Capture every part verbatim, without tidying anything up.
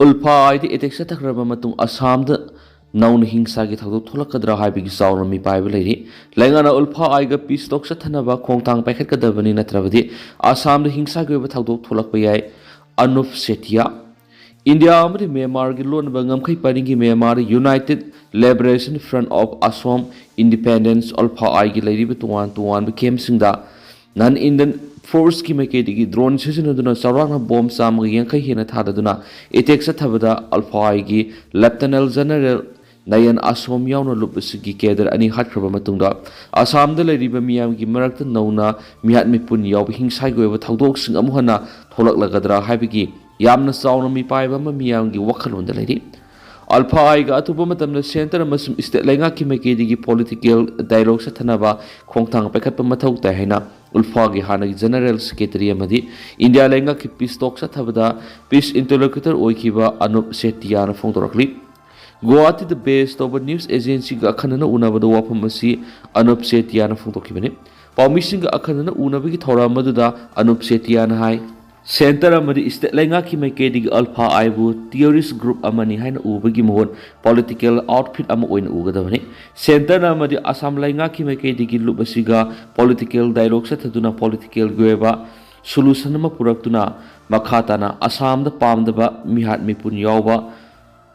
ꯎꯜꯐꯥ ꯑꯥꯏꯗ ꯑꯦꯇꯦꯛ ꯆꯠꯊꯈ꯭ꯔꯕ ꯃꯇꯨꯡ ꯑꯁꯥꯝꯗ ꯅꯧꯅ ꯍꯤꯡꯁꯥꯒꯤ ꯊꯧꯗꯣꯛ ꯊꯣꯛꯂꯛꯀꯗ꯭ꯔꯥ ꯍꯥꯏꯕꯒꯤ ꯆꯥꯎꯅ ꯃꯤꯄꯥꯏꯕ ꯂꯩꯔꯤ꯫ ꯂꯩꯉꯥꯛꯅ ꯎꯜꯐꯥ ꯑꯥꯏꯒ ꯄꯤꯁ ꯇꯣꯛ ꯆꯠꯊꯅꯕ ꯈꯣꯡꯊꯥꯡ ꯄꯥꯏꯈꯠꯀꯗꯕꯅꯤ, ꯅꯠꯇ꯭ꯔꯕꯗꯤ ꯑꯁꯥꯝꯗ ꯍꯤꯡꯁꯥꯒꯤ ꯑꯣꯏꯕ ꯊꯧꯗꯣꯛ ꯊꯣꯛꯂꯛꯄ ꯌꯥꯏ꯫ ꯑꯅꯨꯞ ꯁꯦꯇꯤꯌꯥ꯫ ꯏꯟꯗꯤꯌꯥ ꯑꯃꯗꯤ ꯃ꯭ꯌꯥꯟꯃꯥꯔꯒꯤ ꯂꯣꯟꯅꯕ ꯉꯝꯈꯩ ꯄꯔꯤꯡꯒꯤ Myanmar United Liberation Front of Assam Independence, ULFA I ꯂꯩꯔꯤꯕ ꯇꯣꯉꯥꯟ ꯇꯣꯉꯥꯟꯕ ꯀꯦꯝꯁꯤꯡꯗ ꯅꯟ ꯏꯟꯗꯤꯌꯟ ꯐꯣꯔꯁꯀꯤ ꯃꯥꯏꯀꯩꯗꯒꯤ ꯗ꯭ꯔꯣꯟ ꯁꯤꯖꯤꯟꯅꯗꯨꯅ ꯆꯥꯎꯔꯥꯛꯅ ꯕꯣꯝ ꯆꯥꯝꯃꯒ ꯌꯥꯡꯈꯩ ꯍꯦꯟꯅ ꯊꯥꯗꯗꯨꯅ ꯑꯦꯇꯦꯛ ꯆꯠꯊꯕꯗ ꯎꯜꯐꯥ ꯑꯥꯏꯒꯤ ꯂꯦꯐꯇꯅꯦꯟ ꯖꯦꯅꯔꯦꯜ ꯅꯌꯟ ꯑꯁꯣꯝ ꯌꯥꯎꯅ ꯂꯨꯞ ꯑꯁꯤꯒꯤ ꯀꯦꯗꯔ ꯑꯅꯤ ꯍꯥꯠꯈ꯭ꯔꯕ ꯃꯇꯨꯡꯗ, ꯑꯁꯥꯝꯗ ꯂꯩꯔꯤꯕ ꯃꯤꯌꯥꯝꯒꯤ ꯃꯔꯛꯇ ꯅꯧꯅ ꯃꯤꯍꯥꯠ ꯃꯤꯄꯨꯟ ꯌꯥꯎꯕ ꯍꯤꯡꯁꯥꯒꯤ ꯑꯣꯏꯕ ꯊꯧꯗꯣꯛꯁꯤꯡ ꯑꯃꯨꯛ ꯍꯟꯅ ꯊꯣꯛꯂꯛꯂꯒꯗ꯭ꯔꯥ ꯍꯥꯏꯕꯒꯤ ꯌꯥꯝꯅ ꯆꯥꯎꯅ ꯃꯤꯄꯥꯏꯕ ꯑꯃ ꯃꯤꯌꯥꯝꯒꯤ ꯋꯥꯈꯜꯂꯣꯟꯗ ꯂꯩꯔꯤ꯫ ꯎꯜꯐꯥ ꯑꯥꯏꯒ ꯑꯊꯨꯕ ꯃꯇꯝꯗ ꯁꯦꯟꯇꯔ ꯑꯃꯁꯨꯡ ꯁ꯭ꯇꯦꯠ ꯂꯩꯉꯥꯛꯀꯤ ꯃꯥꯏꯀꯩꯗꯒꯤ ꯄꯣꯂꯤꯇꯤꯀꯦꯜ ꯗꯥꯏꯂꯣꯒ ꯆꯠꯊꯅꯕ ꯈꯣꯡꯊꯥꯡ ꯄꯥꯏꯈꯠꯄ ꯃꯊꯧ ꯇꯥꯏ ꯍꯥꯏꯅ ꯎꯜꯐꯥꯒꯤ ꯍꯥꯟꯅꯒꯤ ꯖꯦꯅꯔꯦꯜ ꯁꯦꯀ꯭ꯔꯦꯇꯔꯤ ꯑꯃꯗꯤ ꯏꯟꯗꯤꯌꯥ ꯂꯩꯉꯥꯛꯀꯤ ꯄꯤꯁ ꯇꯣꯛ ꯆꯠꯊꯕꯗ ꯄꯤꯁ ꯏꯟꯇꯔꯂꯣꯀ꯭ꯌꯨꯇꯔ ꯑꯣꯏꯈꯤꯕ ꯑꯅꯨꯞ ꯁꯦꯇꯤꯌꯥꯅ ꯐꯣꯡꯗꯣꯔꯛꯂꯤ꯫ ꯒꯨꯋꯥꯍꯥꯇꯤꯗ ꯕꯦꯁ ꯇꯧꯕ ꯅ꯭ꯌꯨꯁ ꯑꯦꯖꯦꯟꯁꯤꯒ ꯑꯈꯟꯅꯅ ꯎꯅꯕꯗ ꯋꯥꯐꯝ ꯑꯁꯤ ꯑꯅꯨꯞ ꯁꯦꯇꯤꯌꯥꯅ ꯐꯣꯡꯗꯣꯛꯈꯤꯕꯅꯤ꯫ ꯄꯥꯎꯃꯤꯁꯤꯡꯒ ꯑꯈꯟꯅꯅ ꯎꯅꯕꯒꯤ ꯊꯧꯔꯝ ꯑꯗꯨꯗ ꯑꯅꯨꯞ ꯁꯦꯇꯤꯌꯥꯅ ꯍꯥꯏ, ꯁꯦꯟꯇꯔ ꯑꯃꯗꯤ ꯁ꯭ꯇꯦꯠ ꯂꯩꯉꯥꯛꯀꯤ ꯃꯥꯏꯀꯩꯗꯒꯤ ꯎꯜꯐꯥ ꯑꯥꯏꯕꯨ ꯇꯦꯔꯣꯔꯤꯁ ꯒ꯭ꯔꯨꯞ ꯑꯃꯅꯤ ꯍꯥꯏꯅ ꯎꯕꯒꯤ ꯃꯍꯨꯠ ꯄꯣꯂꯤꯇꯤꯀꯦꯜ ꯑꯥꯎꯠꯐꯤꯠ ꯑꯃ ꯑꯣꯏꯅ ꯎꯒꯗꯕꯅꯤ꯫ ꯁꯦꯟꯇꯔꯅ ꯑꯃꯗꯤ ꯑꯁꯥꯝ ꯂꯩꯉꯥꯛꯀꯤ ꯃꯥꯏꯀꯩꯗꯒꯤ ꯂꯨꯞ ꯑꯁꯤꯒ ꯄꯣꯂꯤꯇꯤꯀꯦꯜ ꯗꯥꯏꯂꯣꯒ ꯆꯠꯊꯗꯨꯅ ꯄꯣꯂꯤꯇꯤꯀꯦꯜꯒꯤ ꯑꯣꯏꯕ ꯁꯣꯂꯨꯁꯟ ꯑꯃ ꯄꯨꯔꯛꯇꯨꯅ ꯃꯈꯥ ꯇꯥꯅ ꯑꯁꯥꯝꯗ ꯄꯥꯝꯗꯕ ꯃꯤꯍꯥꯠ ꯃꯤꯄꯨꯟ ꯌꯥꯎꯕ,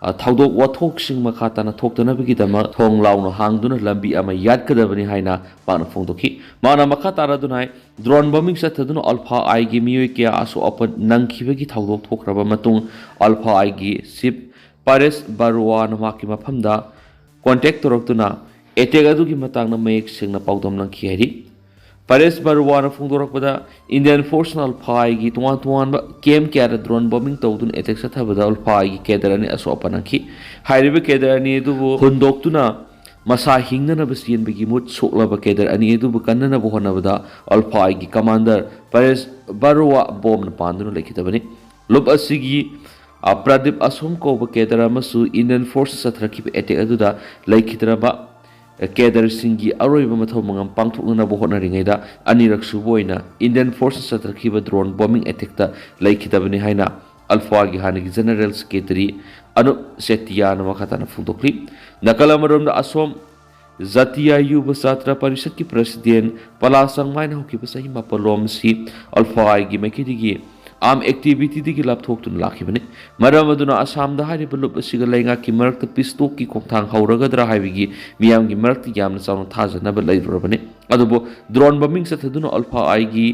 ꯑ, ꯊꯧꯗꯣꯛ ꯋꯥꯊꯣꯛꯁꯤꯡ ꯃꯈꯥ ꯇꯥꯅ ꯊꯣꯛꯇꯅꯕꯒꯤꯗꯃꯛ ꯊꯣꯡ ꯂꯥꯎꯅ ꯍꯥꯡꯗꯨꯅ ꯂꯝꯕꯤ ꯑꯃ ꯌꯥꯠꯀꯗꯕꯅꯤ ꯍꯥꯏꯅ ꯃꯥꯅ ꯐꯣꯡꯗꯣꯛꯈꯤ꯫ ꯃꯥꯅ ꯃꯈꯥ ꯇꯥꯔꯗꯨꯅ ꯍꯥꯏ, ꯗ꯭ꯔꯣꯟ ꯕꯣꯝꯕꯤꯡ ꯆꯠꯊꯗꯨꯅ ꯎꯜꯐꯥ ꯑꯥꯏꯒꯤ ꯃꯤꯑꯣꯏ ꯀꯌꯥ ꯑꯁꯣꯛ ꯑꯄꯟ ꯅꯪꯈꯤꯕꯒꯤ ꯊꯧꯗꯣꯛ ꯊꯣꯛꯈ꯭ꯔꯕ ꯃꯇꯨꯡ, ꯎꯜꯐꯥ ꯑꯥꯏꯒꯤ ꯆꯤꯐ ꯄꯔꯦꯁ ꯕꯔꯨꯋꯥꯅ ꯃꯍꯥꯛꯀꯤ ꯃꯐꯝꯗ ꯀꯣꯟꯇꯦꯛ ꯇꯧꯔꯛꯇꯨꯅ ꯑꯦꯇꯦꯛ ꯑꯗꯨꯒꯤ ꯃꯇꯥꯡꯗ ꯃꯌꯦꯛ ꯁꯦꯡꯅ ꯄꯥꯎꯗꯝꯂꯝꯈꯤ ꯍꯥꯏꯔꯤ꯫ ꯄꯔꯦꯁ ꯕꯔꯨꯋꯥꯅ ꯐꯣꯡꯗꯣꯔꯛꯄꯗ, ꯏꯟꯗꯤꯌꯟ ꯐꯣꯔꯁꯅ ꯎꯜꯐꯥ ꯑꯥꯏꯒꯤ ꯇꯣꯉꯥꯟ ꯇꯣꯉꯥꯟꯕ ꯀꯦꯝ ꯀꯌꯥꯗ ꯗ꯭ꯔꯣꯟ ꯕꯣꯝꯕꯤꯡ ꯇꯧꯗꯨꯅ ꯑꯦꯇꯦꯛ ꯆꯠꯊꯕꯗ ꯎꯜꯐꯥ ꯑꯥꯏꯒꯤ ꯀꯦꯗꯔ ꯑꯅꯤ ꯑꯁꯣꯛ ꯑꯄꯟ ꯅꯪꯈꯤ꯫ ꯍꯥꯏꯔꯤꯕ ꯀꯦꯗꯔ ꯑꯅꯤ ꯑꯗꯨꯕꯨ ꯍꯨꯟꯗꯣꯛꯇꯨꯅ ꯃꯁꯥ ꯍꯤꯡꯅꯅꯕ ꯆꯦꯟꯕꯒꯤ ꯃꯍꯨꯠ ꯁꯣꯛꯂꯕ ꯀꯦꯗꯔ ꯑꯅꯤ ꯑꯗꯨꯕꯨ ꯀꯟꯅꯅꯕ ꯍꯣꯠꯅꯕꯗ ꯎꯜꯐꯥ ꯑꯥꯏꯒꯤ ꯀꯃꯥꯟꯗꯔ ꯄꯔꯦꯁ ꯕꯔꯨꯋꯥ ꯕꯣꯝꯅ ꯄꯥꯟꯗꯨꯅ ꯂꯩꯈꯤꯗꯕꯅꯤ꯫ ꯂꯨꯞ ꯑꯁꯤꯒꯤ, ꯑ, ꯄ꯭ꯔꯗꯤꯞ ꯑꯁꯣꯝ ꯀꯧꯕ ꯀꯦꯗꯔ ꯑꯃꯁꯨ ꯏꯟꯗꯤꯌꯟ ꯐꯣꯔꯁꯅ ꯆꯠꯊꯔꯛꯈꯤꯕ ꯑꯦꯇꯦꯛ ꯑꯗꯨꯗ ꯂꯩꯈꯤꯗ꯭ꯔꯕ ꯀꯦꯗꯔꯁꯤꯡꯒꯤ ꯑꯔꯣꯏꯕ ꯃꯊꯧ ꯃꯉꯝ ꯄꯥꯡꯊꯣꯛꯅꯅꯕ ꯍꯣꯠꯅꯔꯤꯉꯩꯗ ꯑꯅꯤꯔꯛ ꯁꯨꯕ ꯑꯣꯏꯅ ꯏꯟꯗꯤꯌꯟ ꯐꯣꯔꯁꯅ ꯆꯠꯊꯔꯛꯈꯤꯕ ꯗ꯭ꯔꯣꯟ ꯕꯣꯝꯕꯤꯡ ꯑꯦꯇꯦꯛꯇ ꯂꯩꯈꯤꯗꯕꯅꯤ ꯍꯥꯏꯅ ꯑꯜꯐꯥꯒꯤ ꯍꯥꯟꯅꯒꯤ ꯖꯦꯅꯔꯦꯜ ꯁꯦꯀ꯭ꯔꯦꯇꯔꯤ ꯑꯅꯨꯞ ꯁꯦꯇꯤꯌꯥꯅ ꯃꯈꯥ ꯇꯥꯅ ꯐꯣꯡꯗꯣꯛꯂꯤ꯫ ꯅꯥꯀꯜ ꯑꯃꯔꯣꯝꯗ ꯑꯁꯣꯝ ꯖꯥꯇꯤꯌꯥ ꯌꯨꯕ ꯁꯥꯇ꯭ꯔ ꯄꯔꯤꯁꯠꯀꯤ ꯄ꯭ꯔꯁꯤꯗꯦꯟ ꯄꯂꯥ ꯆꯪꯃꯥꯏꯅ ꯍꯧꯈꯤꯕ ꯆꯍꯤ ꯃꯥꯄꯜꯂꯣꯝ ꯑꯁꯤ ꯑꯜꯐꯥꯒꯤ ꯃꯥꯏꯀꯩꯗꯒꯤ ꯑꯥꯔꯝ ꯑꯦꯛꯇꯤꯚꯤꯇꯤꯗꯒꯤ ꯂꯥꯞꯊꯣꯛꯇꯨꯅ ꯂꯥꯛꯈꯤꯕꯅꯤ꯫ ꯃꯔꯝ ꯑꯗꯨꯅ ꯑꯁꯥꯝꯗ ꯍꯥꯏꯔꯤꯕ ꯂꯨꯞ ꯑꯁꯤꯒ ꯂꯩꯉꯥꯛꯀꯤ ꯃꯔꯛꯇ ꯄꯤꯁ ꯇꯣꯛꯀꯤ ꯈꯣꯡꯊꯥꯡ ꯍꯧꯔꯒꯗ꯭ꯔꯥ ꯍꯥꯏꯕꯒꯤ ꯃꯤꯌꯥꯝꯒꯤ ꯃꯔꯛꯇ ꯌꯥꯝꯅ ꯆꯥꯎꯅ ꯊꯥꯖꯅꯕ ꯂꯩꯔꯨꯔꯕꯅꯤ꯫ ꯑꯗꯨꯕꯨ ꯗ꯭ꯔꯣꯟ ꯕꯝꯕꯤꯡ ꯆꯠꯊꯗꯨꯅ ꯑꯜꯐꯥ ꯑꯥꯏꯒꯤ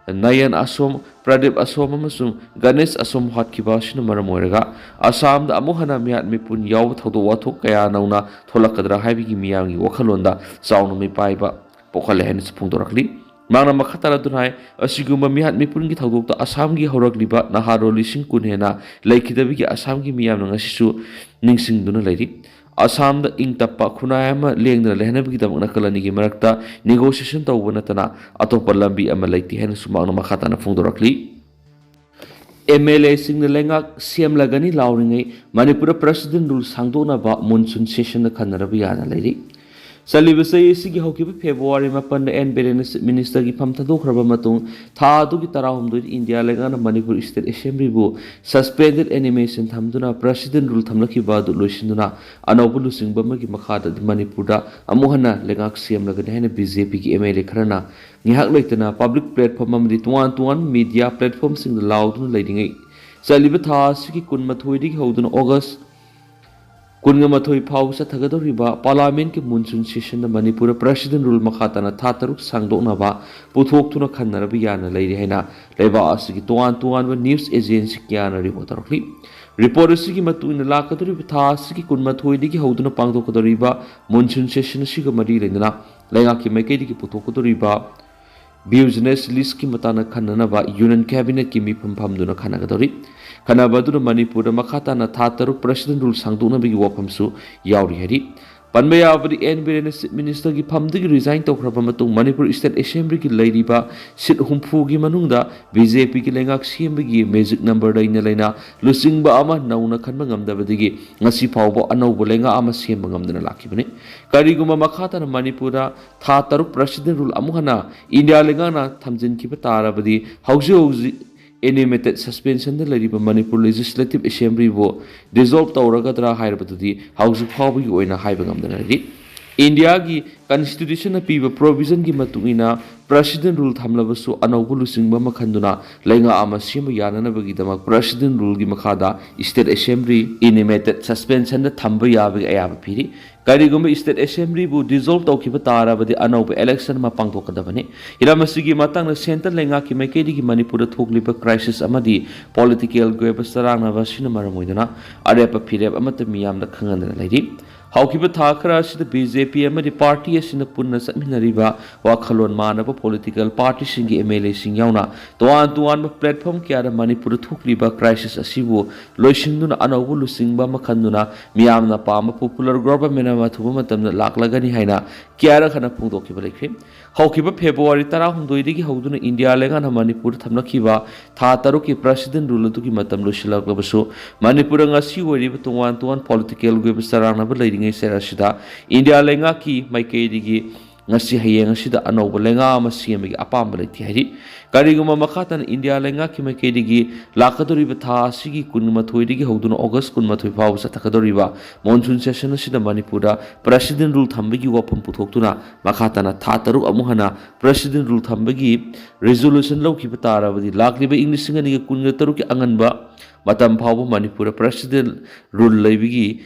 ꯅꯌꯟ ꯑꯁꯣꯝ, ꯄ꯭ꯔꯗꯤꯞ ꯑꯁꯣꯝ ꯑꯃꯁꯨꯡ ꯒꯅꯦꯁ ꯑꯁꯣꯝ ꯍꯥꯠꯈꯤꯕ ꯑꯁꯤꯅ ꯃꯔꯝ ꯑꯣꯏꯔꯒ ꯑꯁꯥꯝꯗ ꯑꯃꯨꯛ ꯍꯟꯅ ꯃꯤꯍꯥꯠ ꯃꯤꯄꯨꯟ ꯌꯥꯎꯕ ꯊꯧꯗꯣꯛ ꯋꯥꯊꯣꯛ ꯀꯌꯥ ꯅꯧꯅ ꯊꯣꯛꯂꯛꯀꯗ꯭ꯔꯥ ꯍꯥꯏꯕꯒꯤ ꯃꯤꯌꯥꯝꯒꯤ ꯋꯥꯈꯜꯂꯣꯟꯗ ꯆꯥꯎꯅ ꯃꯤꯄꯥꯏꯕ ꯄꯣꯛꯍꯜꯂꯦ ꯍꯥꯏꯅꯁꯨ ꯐꯣꯡꯗꯣꯔꯛꯂꯤ꯫ ꯃꯍꯥꯛꯅ ꯃꯈꯥ ꯇꯥꯔꯗꯨꯅ ꯍꯥꯏ, ꯑꯁꯤꯒꯨꯝꯕ ꯃꯤꯍꯥꯠ ꯃꯤꯄꯨꯟꯒꯤ ꯊꯧꯗꯣꯛꯇ ꯑꯁꯥꯝꯒꯤ ꯍꯧꯔꯛꯂꯤꯕ ꯅꯍꯥꯔꯣꯜ ꯂꯤꯁꯤꯡ ꯀꯨꯟ ꯍꯦꯟꯅ ꯂꯩꯈꯤꯗꯕꯒꯤ ꯑꯁꯥꯝꯒꯤ ꯃꯤꯌꯥꯝꯅ ꯉꯁꯤꯁꯨ ꯅꯤꯡꯁꯤꯡꯗꯨꯅ ꯂꯩꯔꯤ꯫ ꯑꯁꯥꯝꯗ ꯏꯪ ꯇꯞꯄ ꯈꯨꯟꯅꯥꯏ ꯑꯃ ꯂꯦꯡꯗꯅ ꯂꯩꯍꯟꯅꯕꯒꯤꯗꯃꯛ ꯅꯥꯀꯜ ꯑꯅꯤꯒꯤ ꯃꯔꯛꯇ ꯅꯦꯒꯣꯁꯤꯌꯦꯁꯟ ꯇꯧꯕ ꯅꯠꯇꯅ ꯑꯇꯣꯞꯄ ꯂꯝꯕꯤ ꯑꯃ ꯂꯩꯇꯦ ꯍꯥꯏꯅꯁꯨ ꯃꯍꯥꯛꯅ ꯃꯈꯥ ꯇꯥꯅ ꯐꯣꯡꯗꯣꯔꯛꯂꯤ꯫ ꯑꯦꯝ ꯑꯦꯜ ꯑꯦꯁꯤꯡꯅ ꯂꯩꯉꯥꯛ ꯁꯦꯝꯂꯒꯅꯤ ꯂꯥꯎꯔꯤꯉꯩ ꯃꯅꯤꯄꯨꯔꯗ ꯄ꯭ꯔꯁꯤꯗꯦꯟ ꯔꯨꯜ ꯁꯥꯡꯗꯣꯛꯅꯕ ꯃꯨꯟꯁꯨꯟ ꯁꯦꯁꯟꯗ ꯈꯟꯅꯔꯕ ꯌꯥꯅ ꯂꯩꯔꯤ꯫ ꯆꯠꯂꯤꯕ ꯆꯍꯤ ꯑꯁꯤꯒꯤ ꯍꯧꯈꯤꯕ ꯐꯦꯕ꯭ꯔꯨꯋꯥꯔꯤ ꯃꯥꯄꯟꯗ ꯑꯦꯟ ꯕꯤꯔꯦꯟꯅ ꯆꯤꯐ ꯃꯤꯅꯤꯁꯇꯔꯒꯤ ꯐꯝ ꯊꯥꯗꯣꯛꯈ꯭ꯔꯕ ꯃꯇꯨꯡ ꯊꯥ ꯑꯗꯨꯒꯤ ꯇꯔꯥꯍꯨꯝꯗꯣꯏꯗ ꯏꯟꯗꯤꯌꯥ ꯂꯩꯉꯥꯛꯅ ꯃꯅꯤꯄꯨꯔ ꯁ꯭ꯇꯦꯠ ꯑꯦꯁꯦꯝꯕ꯭ꯂꯤꯕꯨ ꯁꯁꯄꯦꯟꯗꯦꯗ ꯑꯦꯅꯤꯃꯦꯁꯟ ꯊꯝꯗꯨꯅ ꯄ꯭ꯔꯁꯤꯗꯦꯟ ꯔꯨꯜ ꯊꯝꯂꯛꯈꯤꯕ ꯑꯗꯨ ꯂꯣꯏꯁꯤꯟꯗꯨꯅ ꯑꯅꯧꯕ ꯂꯨꯆꯤꯡꯕ ꯑꯃꯒꯤ ꯃꯈꯥꯗ ꯃꯅꯤꯄꯨꯔꯗ ꯑꯃꯨꯛ ꯍꯟꯅ ꯂꯩꯉꯥꯛ ꯁꯦꯝꯂꯒꯅꯤ ꯍꯥꯏꯅ ꯕꯤ ꯖꯦ ꯄꯤꯒꯤ ꯑꯦꯝ ꯑꯦꯜ ꯑꯦ ꯈꯔꯅ ꯉꯥꯏꯍꯥꯛ ꯂꯩꯇꯅ ꯄꯕ꯭ꯂꯤꯛ ꯄ꯭ꯂꯦꯠꯐꯣꯝ ꯑꯃꯗꯤ ꯇꯣꯉꯥꯟ ꯇꯣꯉꯥꯟꯕ ꯃꯤꯗꯤꯌꯥ ꯄ꯭ꯂꯦꯠꯐꯣꯝꯁꯤꯡꯗ ꯂꯥꯎꯗꯨꯅ ꯂꯩꯔꯤꯉꯩ, ꯆꯠꯂꯤꯕ ꯊꯥ ꯑꯁꯤꯒꯤ ꯀꯨꯟꯃꯥꯊꯣꯏꯗꯒꯤ ꯍꯧꯗꯨꯅ ꯑꯣꯒꯁ ꯀꯨꯟꯃꯥꯊꯣꯏ ꯐꯥꯎꯕ ꯆꯠꯊꯒꯗꯧꯔꯤꯕ ꯄꯥꯔꯂꯥꯃꯦꯟꯠꯀꯤ ꯃꯨꯟꯁꯨꯟ ꯁꯦꯁꯟꯗ ꯃꯅꯤꯄꯨꯔꯗ ꯄ꯭ꯔꯁꯤꯗꯦꯟ ꯔꯨꯜ ꯃꯈꯥ ꯇꯥꯅ ꯊꯥ ꯇꯔꯨꯛ ꯁꯥꯡꯗꯣꯛꯅꯕ ꯄꯨꯊꯣꯛꯇꯨꯅ ꯈꯟꯅꯔꯕ ꯌꯥꯅ ꯂꯩꯔꯤ ꯍꯥꯏꯅ ꯂꯩꯕꯥꯛ ꯑꯁꯤꯒꯤ ꯇꯣꯉꯥꯟ ꯇꯣꯉꯥꯟꯕ ꯅ꯭ꯌꯨꯁ ꯑꯦꯖꯦꯟꯁꯤ ꯀꯌꯥꯅ ꯔꯤꯄꯣꯔꯠ ꯇꯧꯔꯛꯂꯤ꯫ ꯔꯤꯄꯣꯔꯠ ꯑꯁꯤꯒꯤ ꯃꯇꯨꯡ ꯏꯟꯅ ꯂꯥꯛꯀꯗꯧꯔꯤꯕ ꯊꯥ ꯑꯁꯤꯒꯤ ꯀꯨꯟꯃꯥꯊꯣꯏꯗꯒꯤ ꯍꯧꯗꯨꯅ ꯄꯥꯡꯊꯣꯛꯀꯗꯧꯔꯤꯕ ꯃꯨꯟꯁꯨꯟ ꯁꯦꯁꯟ ꯑꯁꯤꯒ ꯃꯔꯤ ꯂꯩꯅꯅ ꯂꯩꯉꯥꯛꯀꯤ ꯃꯥꯏꯀꯩꯗꯒꯤ ꯄꯨꯊꯣꯛꯀꯗꯧꯔꯤꯕ ꯕꯤꯖꯤꯅꯦꯁ ꯂꯤꯁꯀꯤ ꯃꯇꯥꯡꯗ ꯈꯟꯅꯅꯕ ꯌꯨꯅꯤꯌꯟ ꯀꯦꯕꯤꯅꯦꯠꯀꯤ ꯃꯤꯐꯝ ꯐꯝꯗꯨꯅ ꯈꯟꯅꯒꯗꯧꯔꯤ꯫ ꯈꯟꯅꯕ ꯑꯗꯨꯅ ꯃꯅꯤꯄꯨꯔꯗ ꯃꯈꯥ ꯇꯥꯅ ꯊꯥ ꯇꯔꯨꯛ ꯄ꯭ꯔꯁꯤꯗꯦꯟ ꯔꯨꯜ ꯁꯥꯡꯗꯣꯛꯅꯕꯒꯤ ꯋꯥꯐꯝꯁꯨ ꯌꯥꯎꯔꯤ ꯍꯥꯏꯔꯤ꯫ ꯄꯟꯕ ꯌꯥꯕꯗꯤ, ꯑꯦꯟ ꯕꯤꯔꯦꯟꯅ ꯆꯤꯐ ꯃꯤꯅꯤꯁꯇꯔꯒꯤ ꯐꯝꯗꯒꯤ ꯔꯤꯖꯥꯏꯟ ꯇꯧꯈ꯭ꯔꯕ ꯃꯇꯨꯡ ꯃꯅꯤꯄꯨꯔ ꯁ꯭ꯇꯦꯠ ꯑꯦꯁꯦꯝꯕ꯭ꯂꯤꯒꯤ ꯂꯩꯔꯤꯕ ꯁꯤꯠ ꯍꯨꯝꯐꯨꯒꯤ ꯃꯅꯨꯡꯗ ꯕꯤ ꯖꯦ ꯄꯤꯒꯤ ꯂꯩꯉꯥꯛ ꯁꯦꯝꯕꯒꯤ ꯃꯦꯖꯤꯛ ꯅꯝꯕꯔ ꯂꯩꯅ ꯂꯩꯅ ꯂꯨꯆꯤꯡꯕ ꯑꯃ ꯅꯧꯅ ꯈꯟꯕ ꯉꯝꯗꯕꯗꯒꯤ ꯉꯁꯤ ꯐꯥꯎꯕ ꯑꯅꯧꯕ ꯂꯩꯉꯥꯛ ꯑꯃ ꯁꯦꯝꯕ ꯉꯝꯗꯅ ꯂꯥꯛꯈꯤꯕꯅꯤ꯫ ꯀꯔꯤꯒꯨꯝꯕ ꯃꯈꯥ ꯇꯥꯅ ꯃꯅꯤꯄꯨꯔꯗ ꯊꯥ ꯇꯔꯨꯛ ꯄ꯭ꯔꯁꯤꯗꯦꯟ ꯔꯨꯜ ꯑꯃꯨꯛ ꯍꯟꯅ ꯏꯟꯗꯤꯌꯥ ꯂꯩꯉꯥꯛꯅ ꯊꯝꯖꯤꯟꯈꯤꯕ ꯇꯥꯔꯕꯗꯤ ꯍꯧꯖꯤꯛ ꯍꯧꯖꯤꯛ Animated suspensionꯗ ꯂꯩꯔꯤꯕ ꯃꯅꯤꯄꯨꯔ Legislative Assemblyꯕꯨ dissolve ꯇꯧꯔꯒꯗ꯭ꯔꯥ ꯍꯥꯏꯔꯕꯗꯨꯗꯤ ꯍꯧꯖꯤꯛ ꯐꯥꯎꯕꯒꯤ ꯑꯣꯏꯅ ꯍꯥꯏꯕ ꯉꯝꯗꯅ ꯂꯩꯔꯤ꯫ ꯏꯟꯗꯤꯌꯥꯒꯤ Constitutionꯅ ꯄꯤꯕ provisionꯒꯤ ꯃꯇꯨꯡ ꯏꯟꯅ President Rule ꯊꯝꯂꯕꯁꯨ, ꯑꯅꯧꯕ ꯂꯨꯆꯤꯡꯕ ꯑꯃ ꯈꯟꯗꯨꯅ ꯂꯩꯉꯥꯛ ꯑꯃ ꯁꯦꯝꯕ ꯌꯥꯅꯅꯕꯒꯤꯗꯃꯛ President Ruleꯒꯤ ꯃꯈꯥꯗ State Assembly animated suspensionꯗ ꯊꯝꯕ ꯌꯥꯕꯒꯤ ꯑꯌꯥꯕ ꯄꯤꯔꯤ꯫ ꯀꯔꯤꯒꯨꯝꯕ State Assemblyꯕꯨ dissolve ꯇꯧꯈꯤꯕ ꯇꯥꯔꯕꯗꯤ, ꯑꯅꯧꯕ election ꯑꯃ ꯄꯥꯡꯊꯣꯛꯀꯗꯕꯅꯤ꯫ ꯍꯤꯔꯝ ꯑꯁꯤꯒꯤ ꯃꯇꯥꯡꯗ centre ꯂꯩꯉꯥꯛꯀꯤ ꯃꯥꯏꯀꯩꯗꯒꯤ ꯃꯅꯤꯄꯨꯔꯗ ꯊꯣꯛꯂꯤꯕ crisis ꯑꯃꯗꯤ political ꯒꯤ ꯑꯣꯏꯕ ꯆꯔꯥꯡꯅꯕ ꯑꯁꯤꯅ ꯃꯔꯝ ꯑꯣꯏꯗꯨꯅ ꯑꯔꯦꯞꯄ ꯐꯤꯔꯦꯞ ꯑꯃꯠꯇ ꯃꯤꯌꯥꯝꯗ ꯈꯪꯍꯟꯗꯅ ꯂꯩꯔꯤ꯫ ꯍꯧꯈꯤꯕ ꯊꯥ ꯈꯔ ꯑꯁꯤꯗ BJP ꯑꯃꯗꯤ party ꯑꯁꯤꯅ ꯄꯨꯟꯅ ꯆꯠꯃꯤꯟꯅꯔꯤꯕ ꯋꯥꯈꯜꯂꯣꯟ ꯃꯥꯟꯅꯕ political partyꯁꯤꯡꯒꯤ MLAꯁꯤꯡ ꯌꯥꯎꯅ ꯇꯣꯉꯥꯟ ꯇꯣꯉꯥꯟꯕ platform ꯀꯌꯥꯗ ꯃꯅꯤꯄꯨꯔꯗ ꯊꯣꯛꯂꯤꯕ crisis ꯑꯁꯤꯕꯨ ꯂꯣꯏꯁꯤꯟꯗꯨꯅ ꯑꯅꯧꯕ ꯂꯨꯆꯤꯡꯕ ꯑꯃ ꯈꯟꯗꯨꯅ ꯃꯤꯌꯥꯝꯅ ꯄꯥꯝꯕ popular government ꯑꯃ ꯑꯊꯨꯕ ꯃꯇꯝꯗ ꯂꯥꯛꯂꯒꯅꯤ ꯍꯥꯏꯅ ꯀꯌꯥꯔꯛ ꯍꯟꯅ ꯐꯣꯡꯗꯣꯛꯈꯤꯕ ꯂꯩꯈ꯭ꯔꯦ꯫ ꯍꯧꯈꯤꯕ February ꯇꯔꯥꯍꯨꯝꯗꯣꯏꯗꯒꯤ ꯍꯧꯗꯨꯅ ꯏꯟꯗꯤꯌꯥ ꯂꯩꯉꯥꯛꯅ ꯃꯅꯤꯄꯨꯔꯗ ꯊꯝꯂꯛꯈꯤꯕ ꯊꯥ ꯇꯔꯨꯛꯀꯤ President Rule ꯑꯗꯨꯒꯤ ꯃꯇꯝ ꯂꯣꯏꯁꯤꯜꯂꯛꯂꯕꯁꯨ, ꯃꯅꯤꯄꯨꯔꯗ ꯉꯁꯤ ꯑꯣꯏꯔꯤꯕ ꯇꯣꯉꯥꯟ ꯇꯣꯉꯥꯟ political ꯒꯤ ꯑꯣꯏꯕ ꯆꯔꯥꯡꯅꯕ ꯂꯩꯔꯤꯉꯩ ꯆꯩꯔꯛ ꯑꯁꯤꯗ ꯏꯟꯗꯤꯌꯥ ꯂꯩꯉꯥꯛꯀꯤ ꯃꯥꯏꯀꯩꯗꯒꯤ ꯉꯁꯤ ꯍꯌꯦꯡ ꯑꯁꯤꯗ ꯑꯅꯧꯕ ꯂꯩꯉꯥꯛ ꯑꯃ ꯁꯦꯝꯕꯒꯤ ꯑꯄꯥꯝꯕ ꯂꯩꯇꯦ ꯍꯥꯏꯔꯤ꯫ ꯀꯔꯤꯒꯨꯝꯕ ꯃꯈꯥ ꯇꯥꯅ ꯏꯟꯗꯤꯌꯥ ꯂꯩꯉꯥꯛꯀꯤ ꯃꯥꯏꯀꯩꯗꯒꯤ ꯂꯥꯛꯀꯗꯧꯔꯤꯕ ꯊꯥ ꯑꯁꯤꯒꯤ ꯀꯨꯟꯃꯥꯊꯣꯏꯗꯒꯤ ꯍꯧꯗꯨꯅ August ꯀꯨꯟꯃꯥꯊꯣꯏ ꯐꯥꯎꯕ ꯆꯠꯊꯒꯗꯧꯔꯤꯕ monsoon session ꯑꯁꯤꯗ ꯃꯅꯤꯄꯨꯔꯗ President Rule ꯊꯝꯕꯒꯤ ꯋꯥꯐꯝ ꯄꯨꯊꯣꯛꯇꯨꯅ ꯃꯈꯥ ꯇꯥꯅ ꯊꯥ ꯇꯔꯨꯛ ꯑꯃꯨꯛ ꯍꯟꯅ President Rule ꯊꯝꯕꯒꯤ resolution ꯂꯧꯈꯤꯕ ꯇꯥꯔꯕꯗꯤ, ꯂꯥꯛꯂꯤꯕ ꯏꯪ ꯂꯤꯁꯤꯡ ꯑꯅꯤꯒ ꯀꯨꯟꯒ ꯇꯔꯨꯛꯀꯤ ꯑꯉꯟꯕ ꯃꯇꯝ ꯐꯥꯎꯕ ꯃꯅꯤꯄꯨꯔꯗ President Rule ꯂꯩꯕꯒꯤ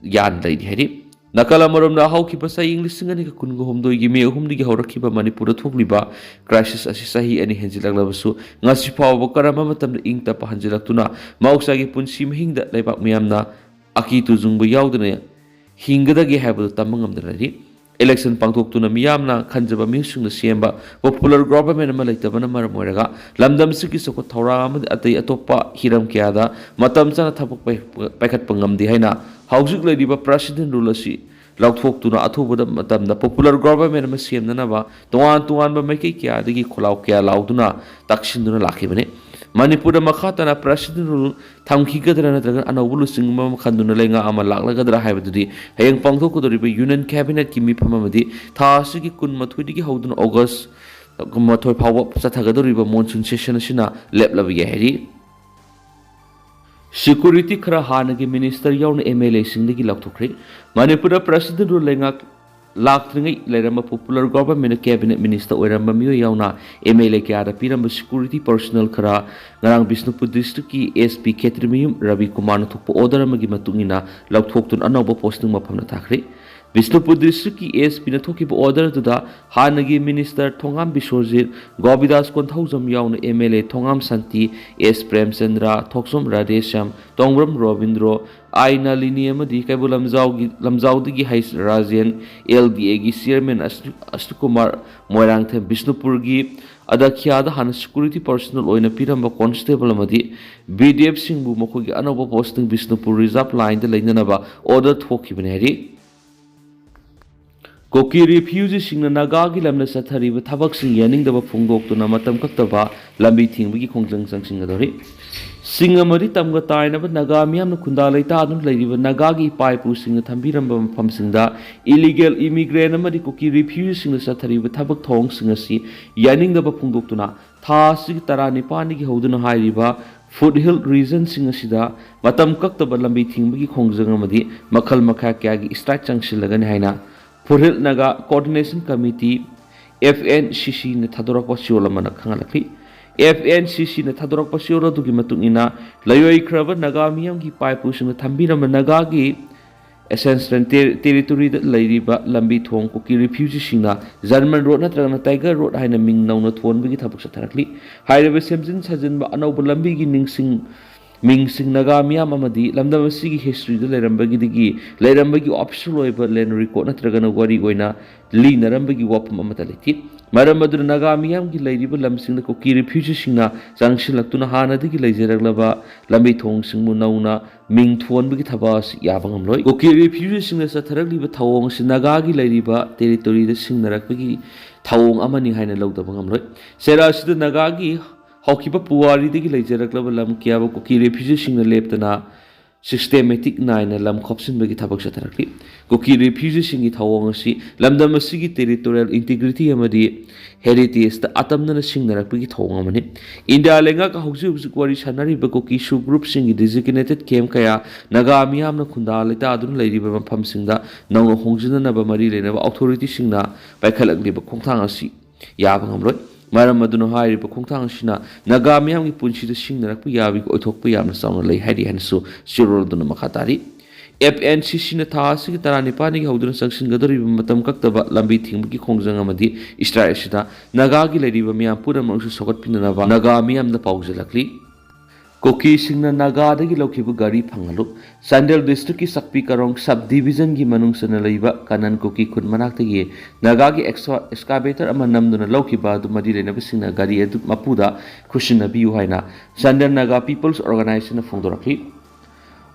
ꯌꯥꯟ ꯂꯩꯔꯤ ꯍꯥꯏꯔꯤ꯫ ꯅꯥꯀꯜ ꯑꯃꯔꯣꯝꯗ, ꯍꯧꯈꯤꯕ ꯆꯍꯤ ꯏꯪ ꯂꯤꯁꯤꯡ ꯑꯅꯤꯒ ꯀꯨꯟꯒ ꯍꯨꯝꯗꯣꯏꯒꯤ May ꯑꯍꯨꯝꯗꯒꯤ ꯍꯧꯔꯛꯈꯤꯕ ꯃꯅꯤꯄꯨꯔꯗ ꯊꯣꯛꯂꯤꯕ crisis ꯑꯁꯤ ꯆꯍꯤ ꯑꯅꯤ ꯍꯦꯟꯖꯤꯜꯂꯛꯂꯕꯁꯨ, ꯉꯁꯤ ꯐꯥꯎꯕ ꯀꯔꯝꯕ ꯃꯇꯝꯗ ꯏꯪ ꯇꯞꯄ ꯍꯟꯖꯤꯜꯂꯛꯇꯨꯅ ꯃꯍꯧꯁꯥꯒꯤ ꯄꯨꯟꯁꯤ ꯃꯍꯤꯡꯗ ꯂꯩꯕꯥꯛ ꯃꯤꯌꯥꯝꯅ ꯑꯀꯤ ꯇꯨꯖꯨꯡꯕ ꯌꯥꯎꯗꯅ ꯍꯤꯡꯒꯗꯒꯦ ꯍꯥꯏꯕꯗꯨ ꯇꯝꯕ ꯉꯝꯗꯅ ꯂꯩꯔꯤ꯫ Election ꯄꯥꯡꯊꯣꯛꯇꯨꯅ ꯃꯤꯌꯥꯝꯅ ꯈꯟꯖꯕ ꯃꯤꯑꯣꯏꯁꯤꯡꯅ ꯁꯦꯝꯕ popular government ꯑꯃ ꯂꯩꯇꯕꯅ ꯃꯔꯝ ꯑꯣꯏꯔꯒ, ꯂꯝꯗꯝꯁꯤꯒꯤ ꯆꯥꯎꯈꯠ ꯊꯧꯔꯥꯡ ꯑꯃꯗꯤ ꯑꯇꯩ ꯑꯇꯣꯞꯄ ꯍꯤꯔꯝ ꯀꯌꯥꯗ ꯃꯇꯝ ꯆꯥꯅ ꯊꯕꯛ ꯄꯥꯏ-, ꯄꯥꯏꯈꯠꯄ ꯉꯝꯗꯦ ꯍꯥꯏꯅ ꯍꯧꯖꯤꯛ ꯂꯩꯔꯤꯕ President Rule ꯑꯁꯤ ꯂꯧꯊꯣꯛꯇꯨꯅ ꯑꯊꯨꯕꯗ ꯃꯇꯝꯗ popular government ꯑꯃ ꯁꯦꯝꯅꯅꯕ ꯇꯣꯉꯥꯟ ꯇꯣꯉꯥꯟꯕ ꯃꯥꯏꯀꯩ ꯀꯌꯥꯗꯒꯤ ꯈꯣꯜꯂꯥꯎ ꯀꯌꯥ ꯂꯥꯎꯗꯨꯅ ꯇꯛꯁꯤꯟꯗꯨꯅ ꯂꯥꯛꯈꯤꯕꯅꯤ꯫ ꯃꯅꯤꯄꯨꯔꯗ ꯃꯈꯥ ꯇꯥꯅ President Rule ꯊꯝꯈꯤꯒꯗ꯭ꯔꯥ ꯅꯠꯇ꯭ꯔꯒꯅ ꯑꯅꯧꯕ ꯂꯨꯆꯤꯡꯕ ꯑꯃ ꯈꯟꯗꯨꯅ ꯂꯩꯉꯥꯛ ꯑꯃ ꯂꯥꯛꯂꯒꯗ꯭ꯔꯥ ꯍꯥꯏꯕꯗꯨꯗꯤ ꯍꯌꯦꯡ ꯄꯥꯡꯊꯣꯛꯀꯗꯧꯔꯤꯕ Union Cabinet ꯀꯤ ꯃꯤꯐꯝ ꯑꯃꯗꯤ ꯊꯥ ꯑꯁꯤꯒꯤ ꯀꯨꯟꯃꯥꯊꯣꯏꯗꯒꯤ ꯍꯧꯗꯨꯅ August ꯃꯥꯊꯣꯏ ꯐꯥꯎꯕ ꯆꯠꯊꯒꯗꯧꯔꯤꯕ monsoon session ꯑꯁꯤꯅ ꯂꯦꯞꯂꯕ ꯌꯥꯏ ꯍꯥꯏꯔꯤ꯫ Security ꯈꯔ ꯍꯥꯟꯅꯒꯤ minister ꯌꯥꯎꯅ M L A ꯁꯤꯡꯗꯒꯤ ꯂꯧꯊꯣꯛꯈ꯭ꯔꯦ꯫ ꯃꯅꯤꯄꯨꯔꯗ president rule ꯂꯩꯉꯥꯛ ꯂꯥꯛꯇ꯭ꯔꯤꯉꯩ ꯂꯩꯔꯝꯕ popular government cabinet minister ꯑꯣꯏꯔꯝꯕ ꯃꯤꯑꯣꯏ ꯌꯥꯎꯅ M L A ꯀꯌꯥꯗ ꯄꯤꯔꯝꯕ security personnel ꯈꯔ ꯉꯔꯥꯡ ꯕꯤꯁꯅꯨꯄꯨꯔ district ꯀꯤ S P ꯈꯦꯇ꯭ꯔꯤꯃꯌꯨꯝ ꯔꯕꯤ ꯀꯨꯃꯥꯔꯅ ꯊꯣꯛꯄ order ꯑꯃꯒꯤ ꯃꯇꯨꯡ ꯏꯟꯅ ꯂꯧꯊꯣꯛꯇꯨꯅ ꯑꯅꯧꯕ posting ꯃꯐꯝꯗ ꯊꯥꯈ꯭ꯔꯦ꯫ ꯕꯤꯁꯅꯨꯄꯨꯔ district ꯀꯤ S P ꯅ ꯊꯣꯛꯈꯤꯕ order ꯑꯗꯨꯗ ꯍꯥꯟꯅꯒꯤ minister ꯊꯣꯉꯥꯝ ꯕꯤꯁ꯭ꯋꯖꯤꯠ, ꯒꯣꯕꯤꯗꯥꯁ ꯀꯣꯟꯊꯧꯖꯝ ꯌꯥꯎꯅ M L A Thongam Shanti, S Premchandra, ꯊꯣꯛꯆꯣꯝ ꯔꯥꯙꯦꯁ꯭ꯌꯥꯝ, ꯇꯣꯡꯕ꯭ꯔꯝ ꯔꯣꯕꯤꯟꯗ꯭ꯔꯣ, ꯑꯥꯏ ꯅꯥꯂꯤꯅꯤ ꯑꯃꯗꯤ ꯀꯩꯕꯨꯜ ꯂꯝꯖꯥꯎꯒꯤ, ꯂꯝꯖꯥꯎꯗꯒꯤ ꯍꯩꯁ ꯔꯥꯖꯦꯟ, L D A ꯒꯤ chairman ꯑꯁ-, ꯑꯁꯅꯨ ꯀꯨꯃꯥꯔ ꯃꯣꯏꯔꯥꯡꯊꯦꯝ, ꯕꯤꯁꯅꯨꯄꯨꯔꯒꯤ ꯑꯗꯈ꯭ꯌꯥꯗ ꯍꯥꯟꯅ security personnel ꯑꯣꯏꯅ ꯄꯤꯔꯝꯕ constable ꯑꯃꯗꯤ B D F ꯁꯤꯡꯕꯨ ꯃꯈꯣꯏꯒꯤ ꯑꯅꯧꯕ posting ꯕꯤꯁꯅꯨꯄꯨꯔ reserve line ꯗ ꯂꯩꯅꯅꯕ order ꯊꯣꯛꯈꯤꯕꯅꯤ ꯍꯥꯏꯔꯤ꯫ ꯀꯨꯀꯤ refugee ꯁꯤꯡꯅ ꯅꯥꯒꯥꯒꯤ ꯂꯝꯗ ꯆꯠꯊꯔꯤꯕ ꯊꯕꯛꯁꯤꯡ ꯌꯥꯅꯤꯡꯗꯕ ꯐꯣꯡꯗꯣꯛꯇꯨꯅ ꯃꯇꯝ ꯀꯛꯇꯕ ꯂꯝꯕꯤ ꯊꯤꯡꯕꯒꯤ ꯈꯣꯡꯖꯪ ꯆꯪꯁꯤꯟꯒꯗꯧꯔꯤ꯫ ꯆꯤꯡ ꯑꯃꯗꯤ ꯇꯝꯒ ꯇꯥꯏꯅꯕ ꯅꯥꯒꯥ ꯃꯤꯌꯥꯝꯅ ꯈꯨꯟꯗꯥ ꯂꯩꯇꯥꯗꯨꯅ ꯂꯩꯔꯤꯕ ꯅꯥꯒꯥꯒꯤ ꯏꯄꯥ ꯏꯄꯨꯁꯤꯡꯅ ꯊꯝꯕꯤꯔꯝꯕ ꯃꯐꯝꯁꯤꯡꯗ illegal immigrant ꯑꯃꯗꯤ ꯀꯨꯀꯤ refugee ꯁꯤꯡꯅ ꯆꯠꯊꯔꯤꯕ ꯊꯕꯛ ꯊꯧꯑꯣꯡꯁꯤꯡ ꯑꯁꯤ ꯌꯥꯅꯤꯡꯗꯕ ꯐꯣꯡꯗꯣꯛꯇꯨꯅ ꯊꯥ ꯑꯁꯤꯒꯤ ꯇꯔꯥꯅꯤꯄꯥꯟꯗꯒꯤ ꯍꯧꯗꯨꯅ ꯍꯥꯏꯔꯤꯕ foothill region ꯁꯤꯡ ꯑꯁꯤꯗ ꯃꯇꯝ ꯀꯛꯇꯕ ꯂꯝꯕꯤ ꯊꯤꯡꯕꯒꯤ ꯈꯣꯡꯖꯪ ꯑꯃꯗꯤ ꯃꯈꯜ ꯃꯈꯥ ꯀꯌꯥꯒꯤ strike ꯆꯪꯁꯤꯜꯂꯒꯅꯤ ꯍꯥꯏꯅ Foothill Naga Coordination Committee, F N C C ꯅ ꯊꯥꯗꯣꯔꯛꯄ ꯆꯦꯔꯣꯜ ꯑꯃꯅ ꯈꯪꯍꯜꯂꯛꯈꯤ꯫ F N C C ꯅ ꯊꯥꯗꯣꯔꯛꯄ ꯆꯦꯔꯣꯜ ꯑꯗꯨꯒꯤ ꯃꯇꯨꯡ ꯏꯟꯅ, ꯂꯩꯔꯣꯏꯈ꯭ꯔꯕ ꯅꯥꯒꯥ ꯃꯤꯌꯥꯝꯒꯤ ꯏꯄꯥ ꯏꯄꯨꯁꯤꯡꯅ ꯊꯝꯕꯤꯔꯝꯕ ꯅꯥꯒꯥꯒꯤ Ancestral Ter-, Territory ꯗ ꯂꯩꯔꯤꯕ ꯂꯝꯕꯤ ꯊꯣꯡ ꯀꯨꯀꯤ refugee ꯁꯤꯡꯅ German Road ꯅꯠꯇ꯭ꯔꯒꯅ Tiger Road ꯍꯥꯏꯅ ꯃꯤꯡ ꯅꯧꯅ ꯊꯣꯟꯕꯒꯤ ꯊꯕꯛ ꯆꯠꯊꯔꯛꯂꯤ꯫ ꯍꯥꯏꯔꯤꯕ ꯁꯦꯝꯖꯤꯟ ꯁꯥꯖꯤꯟꯕ ꯑꯅꯧꯕ ꯂꯝꯕꯤꯒꯤ ꯅꯤꯡꯁꯤꯡ, ꯃꯤꯡꯁꯤꯡ ꯅꯥꯒꯥ ꯃꯤꯌꯥꯝ ꯑꯃꯗꯤ ꯂꯝꯗꯝ ꯑꯁꯤꯒꯤ history ꯗ ꯂꯩꯔꯝꯕꯒꯤꯗꯒꯤ ꯂꯩꯔꯝꯕꯒꯤ official ꯑꯣꯏꯕ land record ꯅꯠꯇ꯭ꯔꯒꯅ ꯋꯥꯔꯤ ꯑꯣꯏꯅ ꯂꯤꯅꯔꯝꯕꯒꯤ ꯋꯥꯐꯝ ꯑꯃꯠꯇ ꯂꯩꯇꯦ꯫ ꯃꯔꯝ ꯑꯗꯨꯅ ꯅꯥꯒꯥ ꯃꯤꯌꯥꯝꯒꯤ ꯂꯩꯔꯤꯕ ꯂꯝꯁꯤꯡꯗ ꯀꯨꯀꯤ refugee ꯁꯤꯡꯅ ꯆꯪꯁꯤꯜꯂꯛꯇꯨꯅ ꯍꯥꯟꯅꯗꯒꯤ ꯂꯩꯖꯔꯛꯂꯕ ꯂꯝꯕꯤ ꯊꯣꯡꯁꯤꯡꯕꯨ ꯅꯧꯅ ꯃꯤꯡ ꯊꯣꯟꯕꯒꯤ ꯊꯕꯛ ꯑꯁꯤ ꯌꯥꯕ ꯉꯝꯂꯣꯏ꯫ ꯀꯨꯀꯤ refugee ꯁꯤꯡꯅ ꯆꯠꯊꯔꯛꯂꯤꯕ ꯊꯧꯑꯣꯡ ꯑꯁꯤ ꯅꯥꯒꯥꯒꯤ ꯂꯩꯔꯤꯕ territory ꯗ ꯁꯤꯡꯅꯔꯛꯄꯒꯤ ꯊꯧꯑꯣꯡ ꯑꯃꯅꯤ ꯍꯥꯏꯅ ꯂꯧꯗꯕ ꯉꯝꯂꯣꯏ꯫ ꯆꯩꯔꯥꯛ ꯑꯁꯤꯗ ꯅꯥꯒꯥꯒꯤ ꯍꯧꯈꯤꯕ ꯄꯨꯋꯥꯔꯤꯗꯒꯤ ꯂꯩꯖꯔꯛꯂꯕ ꯂꯝ ꯀꯌꯥꯕꯨ ꯀꯨꯀꯤ refugee ꯁꯤꯡꯅ ꯂꯦꯞꯇꯅ systematic ꯅꯥꯏꯅ ꯂꯝ ꯈꯣꯞꯆꯤꯟꯕꯒꯤ ꯊꯕꯛ ꯆꯠꯊꯔꯛꯂꯤ꯫ ꯀꯨꯀꯤ ꯔꯤꯐ꯭ꯌꯨꯖꯤꯁꯤꯡꯒꯤ ꯊꯧꯑꯣꯡ ꯑꯁꯤ ꯂꯝꯗꯝ ꯑꯁꯤꯒꯤ territorial integrity ꯑꯃꯗꯤ heritage ꯇ ꯑꯇꯝꯅꯅ ꯁꯤꯡꯅꯔꯛꯄꯒꯤ ꯊꯧꯑꯣꯡ ꯑꯃꯅꯤ꯫ ꯏꯟꯗꯤꯌꯥ ꯂꯩꯉꯥꯛꯀ ꯍꯧꯖꯤꯛ ꯍꯧꯖꯤꯛ ꯋꯥꯔꯤ ꯁꯥꯅꯔꯤꯕ ꯀꯨꯀꯤ ꯁꯨ ꯒ꯭ꯔꯨꯞꯁꯤꯡꯒꯤ designated camp ꯀꯌꯥ ꯅꯥꯒꯥ ꯃꯤꯌꯥꯝꯅ ꯈꯨꯟꯗꯥ ꯂꯩꯇꯥꯗꯨꯅ ꯂꯩꯔꯤꯕ ꯃꯐꯝꯁꯤꯡꯗ ꯅꯧꯅ ꯍꯣꯡꯖꯤꯟꯅꯅꯕ ꯃꯔꯤ ꯂꯩꯅꯕ ꯑꯣꯊꯣꯔꯤꯇꯤꯁꯤꯡꯅ ꯄꯥꯏꯈꯠꯂꯛꯂꯤꯕ ꯈꯣꯡꯊꯥꯡ ꯑꯁꯤ ꯌꯥꯕ ꯉꯝꯂꯣꯏ꯫ ꯃꯔꯝ ꯑꯗꯨꯅ ꯍꯥꯏꯔꯤꯕ ꯈꯣꯡꯊꯥꯡ ꯑꯁꯤꯅ ꯅꯥꯒꯥ ꯃꯤꯌꯥꯝꯒꯤ ꯄꯨꯟꯁꯤꯗ ꯁꯤꯡꯅꯔꯛꯄ ꯌꯥꯕꯒꯤ ꯑꯣꯏꯊꯣꯛꯄ ꯌꯥꯝꯅ ꯆꯥꯎꯅ ꯂꯩ ꯍꯥꯏꯔꯤ ꯍꯥꯏꯅꯁꯨ ꯆꯤꯔꯣꯜ ꯑꯗꯨꯅ ꯃꯈꯥ ꯇꯥꯔꯤ꯫ ꯑꯦꯐ ꯑꯦꯟ ꯁꯤ ꯁꯤꯅ ꯊꯥ ꯑꯁꯤꯒꯤ ꯇꯔꯥꯅꯤꯄꯥꯟꯗꯒꯤ ꯍꯧꯗꯨꯅ ꯆꯪꯁꯤꯟꯒꯗꯧꯔꯤꯕ ꯃꯇꯝ ꯀꯛꯇꯕ ꯂꯝꯕꯤ ꯊꯤꯡꯕꯒꯤ ꯈꯣꯡꯖꯪ ꯑꯃꯗꯤ strike ꯑꯁꯤꯗ ꯅꯥꯒꯥꯒꯤ ꯂꯩꯔꯤꯕ ꯃꯤꯌꯥꯝ ꯄꯨꯝꯅꯃꯛꯁꯨ ꯁꯧꯒꯠꯄꯤꯅꯅꯕ ꯅꯥꯒꯥ ꯃꯤꯌꯥꯝꯅ ꯄꯥꯎꯖꯦꯜꯂꯛꯂꯤ꯫ ꯀꯨꯀꯤꯁꯤꯡꯅ ꯅꯥꯒꯥꯗꯒꯤ ꯂꯧꯈꯤꯕ ꯒꯥꯔꯤ ꯐꯪꯍꯜꯂꯨ꯫ ꯆꯥꯟꯗꯦꯜ district ꯀꯤ ꯁꯛꯄꯤ ꯀꯔꯣꯡ sub division ꯒꯤ ꯃꯅꯨꯡ ꯆꯟꯅ ꯂꯩꯕ ꯀꯅꯟ ꯀꯨꯀꯤ ꯈꯨꯟ ꯃꯅꯥꯛꯇꯒꯤ ꯅꯥꯒꯥꯒꯤ ꯑꯦꯛꯁ-, excavator ꯑꯃ ꯅꯝꯗꯨꯅ ꯂꯧꯈꯤꯕ ꯑꯗꯨ ꯃꯔꯤ ꯂꯩꯅꯕꯁꯤꯡꯅ ꯒꯥꯔꯤ ꯑꯗꯨ ꯃꯄꯨꯗ ꯈꯨꯠꯁꯤꯟꯅꯕꯤꯌꯨ ꯍꯥꯏꯅ ꯆꯥꯟꯗꯦꯜ ꯅꯥꯒꯥ People's Organization ꯅ ꯐꯣꯡꯗꯣꯔꯛꯂꯤ꯫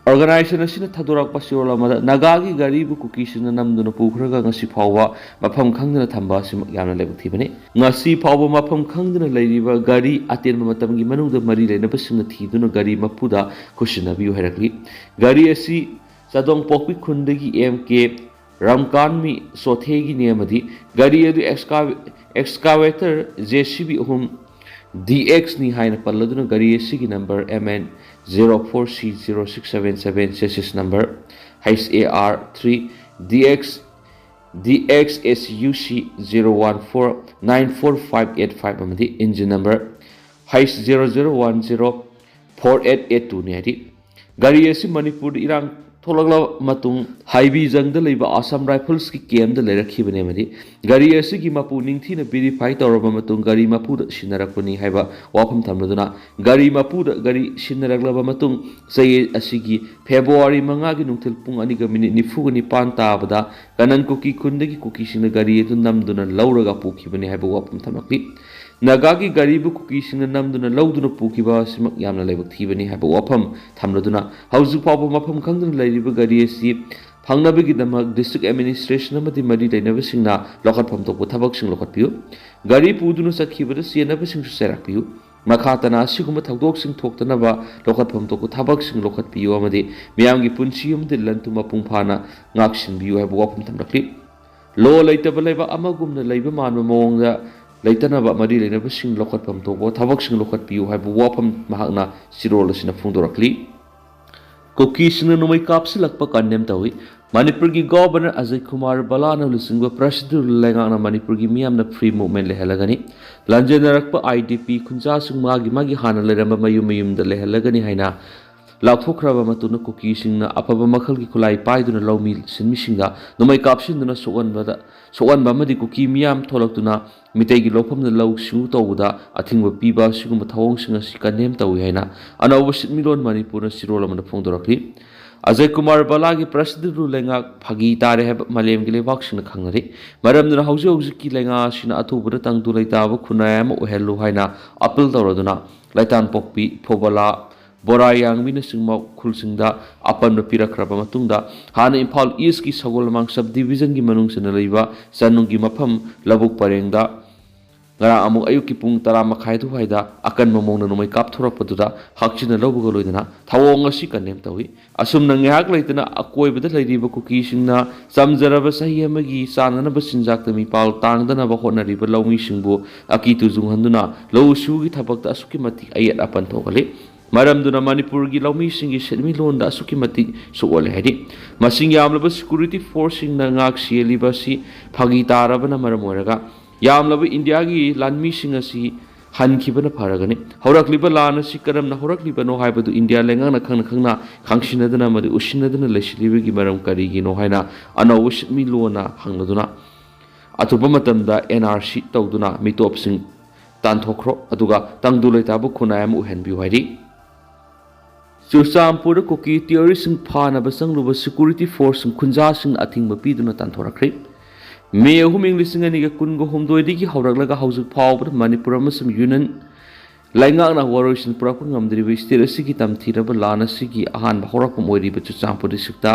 Organization ꯑꯁꯤꯅ ꯊꯥꯗꯣꯔꯛꯄ ꯆꯦꯔꯣꯜ ꯑꯃꯗ ꯅꯥꯒꯥꯒꯤ ꯒꯥꯔꯤꯕꯨ ꯀꯨꯀꯤꯁꯤꯡꯅ ꯅꯝꯗꯨꯅ ꯄꯨꯈ꯭ꯔꯒ ꯉꯁꯤ ꯐꯥꯎꯕ ꯃꯐꯝ ꯈꯪꯗꯅ ꯊꯝꯕ ꯑꯁꯤꯃꯛ ꯌꯥꯝꯅ ꯂꯥꯏꯕꯛ ꯊꯤꯕꯅꯤ꯫ ꯉꯁꯤ ꯐꯥꯎꯕ ꯃꯐꯝ ꯈꯪꯗꯅ ꯂꯩꯔꯤꯕ ꯒꯥꯔꯤ ꯑꯇꯦꯟꯕ ꯃꯇꯝꯒꯤ ꯃꯅꯨꯡꯗ ꯃꯔꯤ ꯂꯩꯅꯕꯁꯤꯡꯅ ꯊꯤꯗꯨꯅ ꯒꯥꯔꯤ ꯃꯄꯨꯗ ꯈꯨꯠꯁꯤꯟꯅꯕꯤꯌꯨ ꯍꯥꯏꯔꯛꯂꯤ꯫ ꯒꯥꯔꯤ ꯑꯁꯤ ꯆꯥꯗꯣꯡꯄꯣꯛꯄꯤ ꯈꯨꯟꯗꯒꯤ ꯑꯦꯝ ꯀꯦ ꯔꯝꯀꯥꯟꯃꯤ ꯆꯣꯊꯦꯒꯤꯅꯤ ꯑꯃꯗꯤ ꯒꯥꯔꯤ ꯑꯗꯨ ꯑꯦꯛꯁꯀꯥ-, excavator J C B ꯑꯍꯨꯝ D X ꯅꯤ ꯍꯥꯏꯅ ꯄꯜꯂꯗꯨꯅ ꯒꯥꯔꯤ ꯑꯁꯤꯒꯤ number M N zero four C zero six seven seven, chassis number H A R three D X, D X S U C zero one four nine four five eight five ꯑꯃꯗꯤ engine number H zero zero one zero four eight eight two ꯅꯤ ꯍꯥꯏꯔꯤ꯫ ꯒꯥꯔꯤ ꯑꯁꯤ ꯃꯅꯤꯄꯨꯔꯗ ꯏꯔꯥꯡ ꯊꯣꯛꯂꯛꯂꯕ ꯃꯇꯨꯡ ꯍꯥꯏꯕꯤꯖꯪꯗ ꯂꯩꯕ Assam Rifles ꯀꯤ camp ꯇ ꯂꯩꯔꯛꯈꯤꯕꯅꯤ ꯑꯃꯗꯤ ꯒꯥꯔꯤ ꯑꯁꯤꯒꯤ ꯃꯄꯨ ꯅꯤꯡꯊꯤꯅ verify ꯇꯧꯔꯕ ꯃꯇꯨꯡ ꯒꯥꯔꯤ ꯃꯄꯨꯗ ꯁꯤꯟꯅꯔꯛꯄꯅꯤ ꯍꯥꯏꯕ ꯋꯥꯐꯝ ꯊꯝꯂꯗꯨꯅ ꯒꯥꯔꯤ ꯃꯄꯨꯗ ꯒꯥꯔꯤ ꯁꯤꯟꯅꯔꯛꯂꯕ ꯃꯇꯨꯡ ꯆꯌꯦꯠ ꯑꯁꯤꯒꯤ February ꯃꯉꯥꯒꯤ ꯅꯨꯡꯊꯤꯜ ꯄꯨꯡ ꯑꯅꯤꯒ minute ꯅꯤꯐꯨꯒ ꯅꯤꯄꯥꯟ ꯇꯥꯕꯗ ꯀꯅꯟ ꯀꯨꯀꯤ ꯈꯨꯟꯗꯒꯤ ꯀꯨꯀꯤꯁꯤꯡꯅ ꯒꯥꯔꯤ ꯑꯗꯨ ꯅꯝꯗꯨꯅ ꯂꯧꯔꯒ ꯄꯨꯈꯤꯕꯅꯤ ꯍꯥꯏꯕ ꯋꯥꯐꯝ ꯊꯝꯂꯛꯂꯤ꯫ ꯅꯥꯒꯥꯒꯤ ꯒꯥꯔꯤꯕꯨ ꯀꯨꯀꯤꯁꯤꯡꯅ ꯅꯝꯗꯨꯅ ꯂꯧꯗꯨꯅ ꯄꯨꯈꯤꯕ ꯑꯁꯤꯃꯛ ꯌꯥꯝꯅ ꯂꯥꯏꯕꯛ ꯊꯤꯕꯅꯤ ꯍꯥꯏꯕ ꯋꯥꯐꯝ ꯊꯝꯂꯗꯨꯅ ꯍꯧꯖꯤꯛ ꯐꯥꯎꯕ ꯃꯐꯝ ꯈꯪꯗꯅ ꯂꯩꯔꯤꯕ ꯒꯥꯔꯤ ꯑꯁꯤ ꯐꯪꯅꯕꯒꯤꯗꯃꯛ district administration ꯑꯃꯗꯤ ꯃꯔꯤ ꯂꯩꯅꯕꯁꯤꯡꯅ ꯂꯧꯈꯠꯐꯝ ꯊꯣꯛꯄ ꯊꯕꯛꯁꯤꯡ ꯂꯧꯈꯠꯄꯤꯌꯨ꯫ ꯒꯥꯔꯤ ꯄꯨꯗꯨꯅ ꯆꯠꯈꯤꯕꯗ ꯆꯦꯟꯅꯕꯁꯤꯡꯁꯨ ꯆꯩꯔꯥꯛꯄꯤꯌꯨ꯫ ꯃꯈꯥ ꯇꯥꯅ ꯑꯁꯤꯒꯨꯝꯕ ꯊꯧꯗꯣꯛꯁꯤꯡ ꯊꯣꯛꯇꯅꯕ ꯂꯧꯈꯠꯐꯝ ꯊꯣꯛꯄ ꯊꯕꯛꯁꯤꯡ ꯂꯧꯈꯠꯄꯤꯌꯨ ꯑꯃꯗꯤ ꯃꯤꯌꯥꯝꯒꯤ ꯄꯨꯟꯁꯤ ꯑꯃꯗꯤ ꯂꯟ ꯊꯨꯝ ꯃꯄꯨꯡ ꯐꯥꯅ ꯉꯥꯛ ꯁꯦꯟꯕꯤꯌꯨ ꯍꯥꯏꯕ ꯋꯥꯐꯝ ꯊꯝꯂꯛꯂꯤ꯫ ꯂꯣ ꯂꯩꯇꯕ ꯂꯩꯕꯥꯛ ꯑꯃꯒꯨꯝꯅ ꯂꯩꯕ ꯃꯥꯟꯕ ꯃꯑꯣꯡꯗ ꯂꯩꯇꯅꯕ ꯃꯔꯤ ꯂꯩꯅꯕꯁꯤꯡ ꯂꯧꯈꯠꯐꯝ ꯊꯣꯛꯄ ꯊꯕꯛꯁꯤꯡ ꯂꯧꯈꯠꯄꯤꯌꯨ ꯍꯥꯏꯕ ꯋꯥꯐꯝ ꯃꯍꯥꯛꯅ ꯆꯤꯔꯣꯜ ꯑꯁꯤꯅ ꯐꯣꯡꯗꯣꯔꯛꯂꯤ꯫ ꯀꯨꯀꯤꯁꯤꯡꯅ ꯅꯣꯡꯃꯩ ꯀꯥꯞꯁꯤꯜꯂꯛꯄ ꯀꯟꯗꯦꯝ ꯇꯧꯏ꯫ ꯃꯅꯤꯄꯨꯔꯒꯤ ꯒꯣꯚꯔꯅꯔ ꯑꯖꯌ ꯀꯨꯃꯥꯔ ꯕꯂꯥꯅ ꯂꯨꯆꯤꯡꯕ ꯄ꯭ꯔꯁꯤꯗꯦꯟꯠ ꯂꯩꯉꯥꯛꯅ ꯃꯅꯤꯄꯨꯔꯒꯤ ꯃꯤꯌꯥꯝꯅ ꯐ꯭ꯔꯤ ꯃꯨꯚꯃꯦꯟꯠ ꯂꯩꯍꯜꯂꯒꯅꯤ꯫ ꯂꯥꯟꯖꯦꯟꯅꯔꯛꯄ ꯑꯥꯏ ꯗꯤ ꯄꯤ ꯈꯨꯟꯖꯥꯁꯤꯡ ꯃꯥꯒꯤ ꯃꯥꯒꯤ ꯍꯥꯟꯅ ꯂꯩꯔꯝꯕ ꯃꯌꯨꯝ ꯃꯌꯨꯝꯗ ꯂꯩꯍꯜꯂꯒꯅꯤ ꯍꯥꯏꯅ ꯂꯥꯎꯊꯣꯛꯈ꯭ꯔꯕ ꯃꯇꯨꯡꯗ ꯀꯨꯀꯤꯁꯤꯡꯅ ꯑꯐꯕ ꯃꯈꯜꯒꯤ ꯈꯨꯠꯂꯥꯏ ꯄꯥꯏꯗꯨꯅ ꯂꯧꯃꯤ ꯁꯤꯟꯃꯤꯁꯤꯡꯗ ꯅꯣꯡꯃꯩ ꯀꯥꯞꯁꯤꯟꯗꯨꯅ ꯁꯣꯛꯍꯟꯕꯗ, ꯁꯣꯛꯍꯟꯕ ꯑꯃꯗꯤ ꯀꯨꯀꯤ ꯃꯤꯌꯥꯝ ꯊꯣꯛꯂꯛꯇꯨꯅ ꯃꯤꯇꯩꯒꯤ ꯂꯧꯐꯝꯗ ꯂꯧꯎ ꯁꯤꯡꯎ ꯇꯧꯕꯗ ꯑꯊꯤꯡꯕ ꯄꯤꯕ ꯑꯁꯤꯒꯨꯝꯕ ꯊꯧꯑꯣꯡꯁꯤꯡ ꯑꯁꯤ ꯀꯟꯗꯦꯝ ꯇꯧꯏ ꯍꯥꯏꯅ ꯑꯅꯧꯕ ꯁꯤꯟꯃꯤꯠꯂꯣꯟ ꯃꯅꯤꯄꯨꯔꯅ ꯆꯤꯔꯣꯜ ꯑꯃꯗ ꯐꯣꯡꯗꯣꯔꯛꯂꯤ꯫ ꯑꯖꯌ ꯀꯨꯃꯥꯔ ꯕꯂꯥꯒꯤ ꯄ꯭ꯔꯁꯤꯗꯦꯟꯠ ꯔꯨꯜ ꯂꯩꯉꯥꯛ ꯐꯥꯒꯤ ꯇꯥꯔꯦ ꯍꯥꯏꯕ ꯃꯥꯂꯦꯝꯒꯤ ꯂꯩꯕꯥꯛꯁꯤꯡꯅ ꯈꯪꯅꯔꯤ꯫ ꯃꯔꯝꯗꯨꯅ ꯍꯧꯖꯤꯛ ꯍꯧꯖꯤꯛꯀꯤ ꯂꯩꯉꯥꯛ ꯑꯁꯤꯅ ꯑꯊꯨꯕꯗ ꯇꯪꯗꯨ ꯂꯩꯇꯥꯕ ꯈꯨꯟꯅꯥꯏ ꯑꯃ ꯑꯣꯏꯍꯜꯂꯨ ꯍꯥꯏꯅ ꯑꯄꯤꯜ ꯇꯧꯔꯗꯨꯅ ꯂꯩꯇꯥꯟꯄꯣꯛꯄꯤ, ꯐꯣꯕꯂꯥ, ꯕꯣꯔꯥꯌꯥꯡꯕꯤꯅꯆꯤꯡꯕ ꯈꯨꯜꯁꯤꯡꯗ ꯑꯄꯟꯕ ꯄꯤꯔꯛꯈ꯭ꯔꯕ ꯃꯇꯨꯡꯗ ꯍꯥꯟꯅ ꯏꯝꯐꯥꯜ ꯏꯁꯀꯤ ꯁꯒꯣꯜꯃꯥꯡ ꯁꯕ ꯗꯤꯕꯤꯖꯟꯒꯤ ꯃꯅꯨꯡ ꯆꯟꯅ ꯂꯩꯕ ꯆꯅꯨꯒꯤ ꯃꯐꯝ ꯂꯧꯕꯨꯛ ꯄꯔꯦꯡꯗ ꯉꯔꯥꯡ ꯑꯃꯨꯛ ꯑꯌꯨꯛꯀꯤ ꯄꯨꯡ ꯇꯔꯥ ꯃꯈꯥꯏ ꯑꯗꯨꯋꯥꯏꯗ ꯑꯀꯟꯕ ꯃꯑꯣꯡꯗ ꯅꯣꯡꯃꯩ ꯀꯥꯞꯊꯣꯔꯛꯄꯗꯨꯗ ꯍꯛꯆꯤꯟꯅ ꯂꯧꯕꯒ ꯂꯣꯏꯅꯅ ꯊꯧꯑꯣꯡ ꯑꯁꯤ ꯀꯟꯗꯦꯝ ꯇꯧꯏ꯫ ꯑꯁꯨꯝꯅ ꯉꯥꯏꯍꯥꯛ ꯂꯩꯇꯅ ꯑꯀꯣꯏꯕꯗ ꯂꯩꯔꯤꯕ ꯀꯨꯀꯤꯁꯤꯡꯅ ꯆꯝꯖꯔꯕ ꯆꯍꯤ ꯑꯃꯒꯤ ꯆꯥꯅꯅꯕ ꯆꯤꯟꯖꯥꯛꯇ ꯃꯤꯄꯥꯜ ꯇꯥꯡꯗꯅꯕ ꯍꯣꯠꯅꯔꯤꯕ ꯂꯧꯃꯤꯁꯤꯡꯕꯨ ꯑꯀꯤ ꯇꯨꯖꯨꯡꯍꯟꯗꯨꯅ ꯂꯧꯎ ꯁꯤꯡꯎꯒꯤ ꯊꯕꯛꯇ ꯑꯁꯨꯛꯀꯤ ꯃꯇꯤꯛ ꯑꯌꯦꯠ ꯑꯄꯟ ꯊꯣꯛꯍꯜꯂꯤ꯫ ꯃꯔꯝꯗꯨꯅ ꯃꯅꯤꯄꯨꯔꯒꯤ ꯂꯧꯃꯤꯁꯤꯡꯒꯤ ꯁꯦꯟꯃꯤꯠꯂꯣꯟꯗ ꯑꯁꯨꯛꯀꯤ ꯃꯇꯤꯛ ꯁꯣꯛꯍꯜꯂꯦ ꯍꯥꯏꯗꯤ ꯃꯁꯤꯡ ꯌꯥꯝꯂꯕ ꯁꯦꯀ꯭ꯌꯨꯔꯤꯇꯤ ꯐꯣꯔꯁꯁꯤꯡꯅ ꯉꯥꯛ ꯁꯦꯜꯂꯤꯕ ꯑꯁꯤ ꯐꯥꯒꯤ ꯇꯥꯔꯕꯅ ꯃꯔꯝ ꯑꯣꯏꯔꯒ ꯌꯥꯝꯂꯕ ꯏꯟꯗꯤꯌꯥꯒꯤ ꯂꯥꯟꯃꯤꯁꯤꯡ ꯑꯁꯤ ꯍꯟꯈꯤꯕꯅ ꯐꯔꯒꯅꯤ꯫ ꯍꯧꯔꯛꯂꯤꯕ ꯂꯥꯟ ꯑꯁꯤ ꯀꯔꯝꯅ ꯍꯧꯔꯛꯂꯤꯕꯅꯣ ꯍꯥꯏꯕꯗꯨ ꯏꯟꯗꯤꯌꯥ ꯂꯩꯉꯥꯛꯅ ꯈꯪꯅ ꯈꯪꯅ ꯈꯪꯁꯤꯟꯅꯗꯅ ꯑꯃꯗꯤ ꯎꯁꯤꯟꯅꯗꯨꯅ ꯂꯩꯁꯤꯜꯂꯤꯕꯒꯤ ꯃꯔꯝ ꯀꯔꯤꯒꯤꯅꯣ ꯍꯥꯏꯅ ꯑꯅꯧꯕ ꯁꯤꯟꯃꯤꯠꯂꯣꯟꯅ ꯍꯪꯂꯗꯨꯅ ꯑꯊꯨꯕ ꯃꯇꯝꯗ ꯑꯦꯟ ꯑꯥꯔ ꯁꯤ ꯇꯧꯗꯨꯅ ꯃꯤꯇꯣꯞꯁꯤꯡ ꯇꯥꯟꯊꯣꯛꯈ꯭ꯔꯣ, ꯑꯗꯨꯒ ꯇꯪꯗꯨ ꯂꯩꯇꯥꯕ ꯈꯨꯟꯅꯥꯏ ꯑꯃ ꯑꯣꯏꯍꯟꯕꯤꯌꯨ ꯍꯥꯏꯔꯤ꯫ ꯆꯨꯔꯆꯥꯟꯄꯨꯔꯗ ꯀꯨꯀꯤ ꯇꯦꯔꯣꯔꯤꯁꯁꯤꯡ ꯐꯥꯅꯕ ꯆꯪꯂꯨꯕ ꯁꯦꯀ꯭ꯌꯨꯔꯤꯇꯤ ꯐꯣꯔꯁꯁꯤꯡ ꯈꯨꯟꯖꯥꯁꯤꯡꯅ ꯑꯊꯤꯡꯕ ꯄꯤꯗꯨꯅ ꯇꯥꯟꯊꯣꯔꯛꯈ꯭ꯔꯦ꯫ ꯃꯦ ꯑꯍꯨꯝ, ꯏꯪ ꯂꯤꯁꯤꯡ ꯑꯅꯤꯒ ꯀꯨꯟꯒ ꯍꯨꯝꯗꯣꯏꯗꯒꯤ ꯍꯧꯔꯛꯂꯒ ꯍꯧꯖꯤꯛ ꯐꯥꯎꯕꯗ ꯃꯅꯤꯄꯨꯔ ꯑꯃꯁꯨꯡ ꯌꯨꯅꯤꯌꯟ ꯂꯩꯉꯥꯛꯅ ꯋꯥꯔꯣꯏꯁꯤꯟ ꯄꯨꯔꯛꯄ ꯉꯝꯗ꯭ꯔꯤꯕ ꯁ꯭ꯇꯦꯠ ꯑꯁꯤꯒꯤ ꯇꯝꯊꯤꯔꯕ ꯂꯥꯟ ꯑꯁꯤꯒꯤ ꯑꯍꯥꯟꯕ ꯍꯧꯔꯛꯐꯝ ꯑꯣꯏꯔꯤꯕ ꯆꯨꯔꯆꯥꯟꯄꯨꯔ ꯗꯤꯁꯇ꯭ꯔꯤꯛꯇ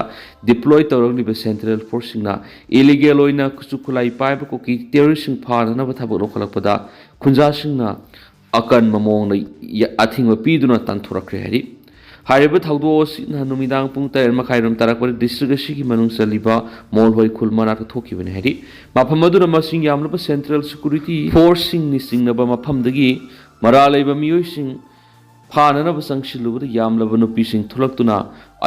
ꯗꯤꯄ꯭ꯂꯣꯏ ꯇꯧꯔꯛꯂꯤꯕ ꯁꯦꯟꯇ꯭ꯔꯦꯜ ꯐꯣꯔꯁꯁꯤꯡꯅ ꯏꯂꯤꯒꯦꯜ ꯑꯣꯏꯅ ꯈꯨꯠꯁꯨ ꯈꯨꯠꯂꯥꯏ ꯄꯥꯏꯕ ꯀꯨꯀꯤ ꯇꯦꯔꯣꯔꯤꯁꯁꯤꯡ ꯐꯥꯅꯅꯕ ꯊꯕꯛ ꯂꯧꯈꯠꯂꯛꯄꯗ ꯈꯨꯟꯖꯥꯁꯤꯡꯅ ꯑꯀꯟꯕ ꯃꯑꯣꯡꯗ ꯌ-, ꯑꯊꯤꯡꯕ ꯄꯤꯗꯨꯅ ꯇꯥꯟꯊꯣꯔꯛꯈ꯭ꯔꯦ ꯍꯥꯏꯔꯤ꯫ ꯍꯥꯏꯔꯤꯕ ꯊꯧꯗꯣꯛ ꯑꯁꯤꯅ ꯅꯨꯃꯤꯗꯥꯡ ꯄꯨꯡ ꯇꯔꯦꯠ ꯃꯈꯥꯏꯔꯣꯝ ꯇꯥꯔꯛꯄꯗ ꯗꯤꯁꯇ꯭ꯔꯤꯛ ꯑꯁꯤꯒꯤ ꯃꯅꯨꯡ ꯆꯜꯂꯤꯕ ꯃꯣꯜꯍꯣꯏ ꯈꯨꯜ ꯃꯅꯥꯛꯇ ꯊꯣꯛꯈꯤꯕꯅꯤ ꯍꯥꯏꯔꯤ꯫ ꯃꯐꯝ ꯑꯗꯨꯗ ꯃꯁꯤꯡ ꯌꯥꯝꯂꯕ ꯁꯦꯟꯇ꯭ꯔꯦꯜ ꯁꯦꯀ꯭ꯌꯨꯔꯤꯇꯤ ꯐꯣꯔꯁꯁꯤꯡꯅ ꯆꯤꯡꯅꯕ ꯃꯐꯝꯗꯒꯤ ꯃꯔꯥꯜ ꯂꯩꯕ ꯃꯤꯑꯣꯏꯁꯤꯡ ꯐꯥꯅꯅꯕ ꯆꯪꯁꯤꯜꯂꯨꯕꯗ ꯌꯥꯝꯂꯕ ꯅꯨꯄꯤꯁꯤꯡ ꯊꯣꯛꯂꯛꯇꯨꯅ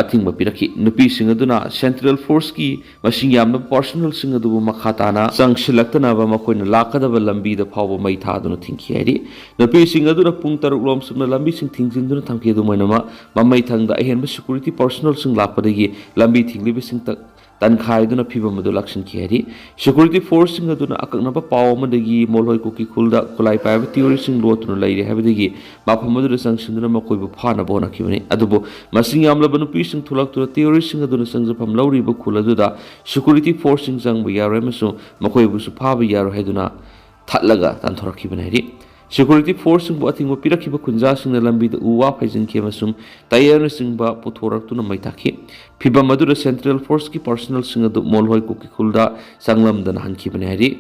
ꯑꯊꯤꯡꯕ ꯄꯤꯔꯛꯈꯤ꯫ ꯅꯨꯄꯤꯁꯤꯡ ꯑꯗꯨꯅ ꯁꯦꯟꯇ꯭ꯔꯦꯜ ꯐꯣꯔꯁꯀꯤ ꯃꯁꯤꯡ ꯌꯥꯝꯂꯕ ꯄꯥꯔꯁꯣꯅꯦꯜꯁꯤꯡ ꯑꯗꯨꯕꯨ ꯃꯈꯥ ꯇꯥꯅ ꯆꯪꯁꯤꯜꯂꯛꯇꯅꯕ ꯃꯈꯣꯏꯅ ꯂꯥꯛꯀꯗꯕ ꯂꯝꯕꯤꯗ ꯐꯥꯎꯕ ꯃꯩ ꯊꯥꯗꯨꯅ ꯊꯤꯡꯈꯤ ꯍꯥꯏꯔꯤ꯫ ꯅꯨꯄꯤꯁꯤꯡ ꯑꯗꯨꯅ ꯄꯨꯡ ꯇꯔꯨꯛ ꯂꯣꯝ ꯆꯨꯞꯅ ꯂꯝꯕꯤꯁꯤꯡ ꯊꯤꯡꯖꯤꯟꯗꯨꯅ ꯊꯝꯈꯤ꯫ ꯑꯗꯨꯝ ꯑꯣꯏꯅꯃꯛ, ꯃꯃꯩꯊꯪꯗ ꯑꯍꯦꯟꯕ ꯁꯦꯀ꯭ꯌꯨꯔꯤꯇꯤ ꯄꯥꯔꯁꯣꯅꯦꯜꯁꯤꯡ ꯂꯥꯛꯄꯗꯒꯤ ꯂꯝꯕꯤ ꯊꯤꯡꯂꯤꯕꯁꯤꯡ ꯇ-, ꯇꯟꯈꯥꯏꯗꯨꯅ ꯐꯤꯕꯝ ꯑꯗꯨ ꯂꯥꯛꯁꯤꯟꯈꯤ ꯍꯥꯏꯔꯤ꯫ ꯁꯦꯀ꯭ꯌꯨꯔꯤꯇꯤ ꯐꯣꯔꯁꯁꯤꯡ ꯑꯗꯨꯅ ꯑꯀꯛꯅꯕ ꯄꯥꯎ ꯑꯃꯗꯒꯤ ꯃꯣꯜꯍꯣꯏ ꯀꯨꯀꯤ ꯈꯨꯜꯗ ꯈꯨꯠꯂꯥꯏ ꯄꯥꯏꯕ ꯇꯤꯑꯣꯔꯤꯁꯤꯡ ꯂꯣꯠꯇꯨꯅ ꯂꯩꯔꯦ ꯍꯥꯏꯕꯗꯒꯤ ꯃꯐꯝ ꯑꯗꯨꯗ ꯆꯪꯁꯤꯟꯗꯨꯅ ꯃꯈꯣꯏꯕꯨ ꯐꯥꯅꯕ ꯍꯣꯠꯅꯈꯤꯕꯅꯤ꯫ ꯑꯗꯨꯕꯨ ꯃꯁꯤꯡ ꯌꯥꯝꯂꯕ ꯅꯨꯄꯤꯁꯤꯡ ꯊꯣꯛꯂꯛꯇꯨꯅ ꯇꯤꯑꯣꯔꯤꯁꯤꯡ ꯑꯗꯨꯅ ꯆꯪꯖꯐꯝ ꯂꯧꯔꯤꯕ ꯈꯨꯜ ꯑꯗꯨꯗ ꯁꯦꯀ꯭ꯌꯨꯔꯤꯇꯤ ꯐꯣꯔꯁꯁꯤꯡ ꯆꯪꯕ ꯌꯥꯔꯣꯏ ꯑꯃꯁꯨꯡ ꯃꯈꯣꯏꯕꯨꯁꯨ ꯐꯥꯕ ꯌꯥꯔꯣꯏ ꯍꯥꯏꯗꯨꯅ ꯊꯠꯂꯒ ꯇꯥꯟꯊꯣꯔꯛꯈꯤꯕꯅꯤ ꯍꯥꯏꯔꯤ꯫ ꯁꯦꯀ꯭ꯌꯨꯔꯤꯇꯤ ꯐꯣꯔꯁꯁꯤꯡꯕꯨ ꯑꯊꯤꯡꯕ ꯄꯤꯔꯛꯈꯤꯕ ꯈꯨꯟꯖꯥꯁꯤꯡꯅ ꯂꯝꯕꯤꯗ ꯎ ꯋꯥ ꯐꯩꯖꯤꯟꯈꯤ ꯑꯃꯁꯨꯡ ꯇꯌꯔꯅꯆꯤꯡꯕ ꯄꯨꯊꯣꯔꯛꯇꯨꯅ ꯃꯩ ꯊꯥꯈꯤ꯫ ꯐꯤꯚꯝ ꯑꯗꯨꯗ ꯁꯦꯟꯇ꯭ꯔꯦꯜ ꯐꯣꯔꯁꯀꯤ ꯄꯥꯔꯁꯣꯅꯦꯜꯁꯤꯡ ꯑꯗꯨ ꯃꯣꯜꯍꯣꯏ ꯀꯨꯀꯤ ꯈꯨꯜꯗ ꯆꯪꯂꯝꯗꯅ ꯍꯟꯈꯤꯕꯅꯤ ꯍꯥꯏꯔꯤ꯫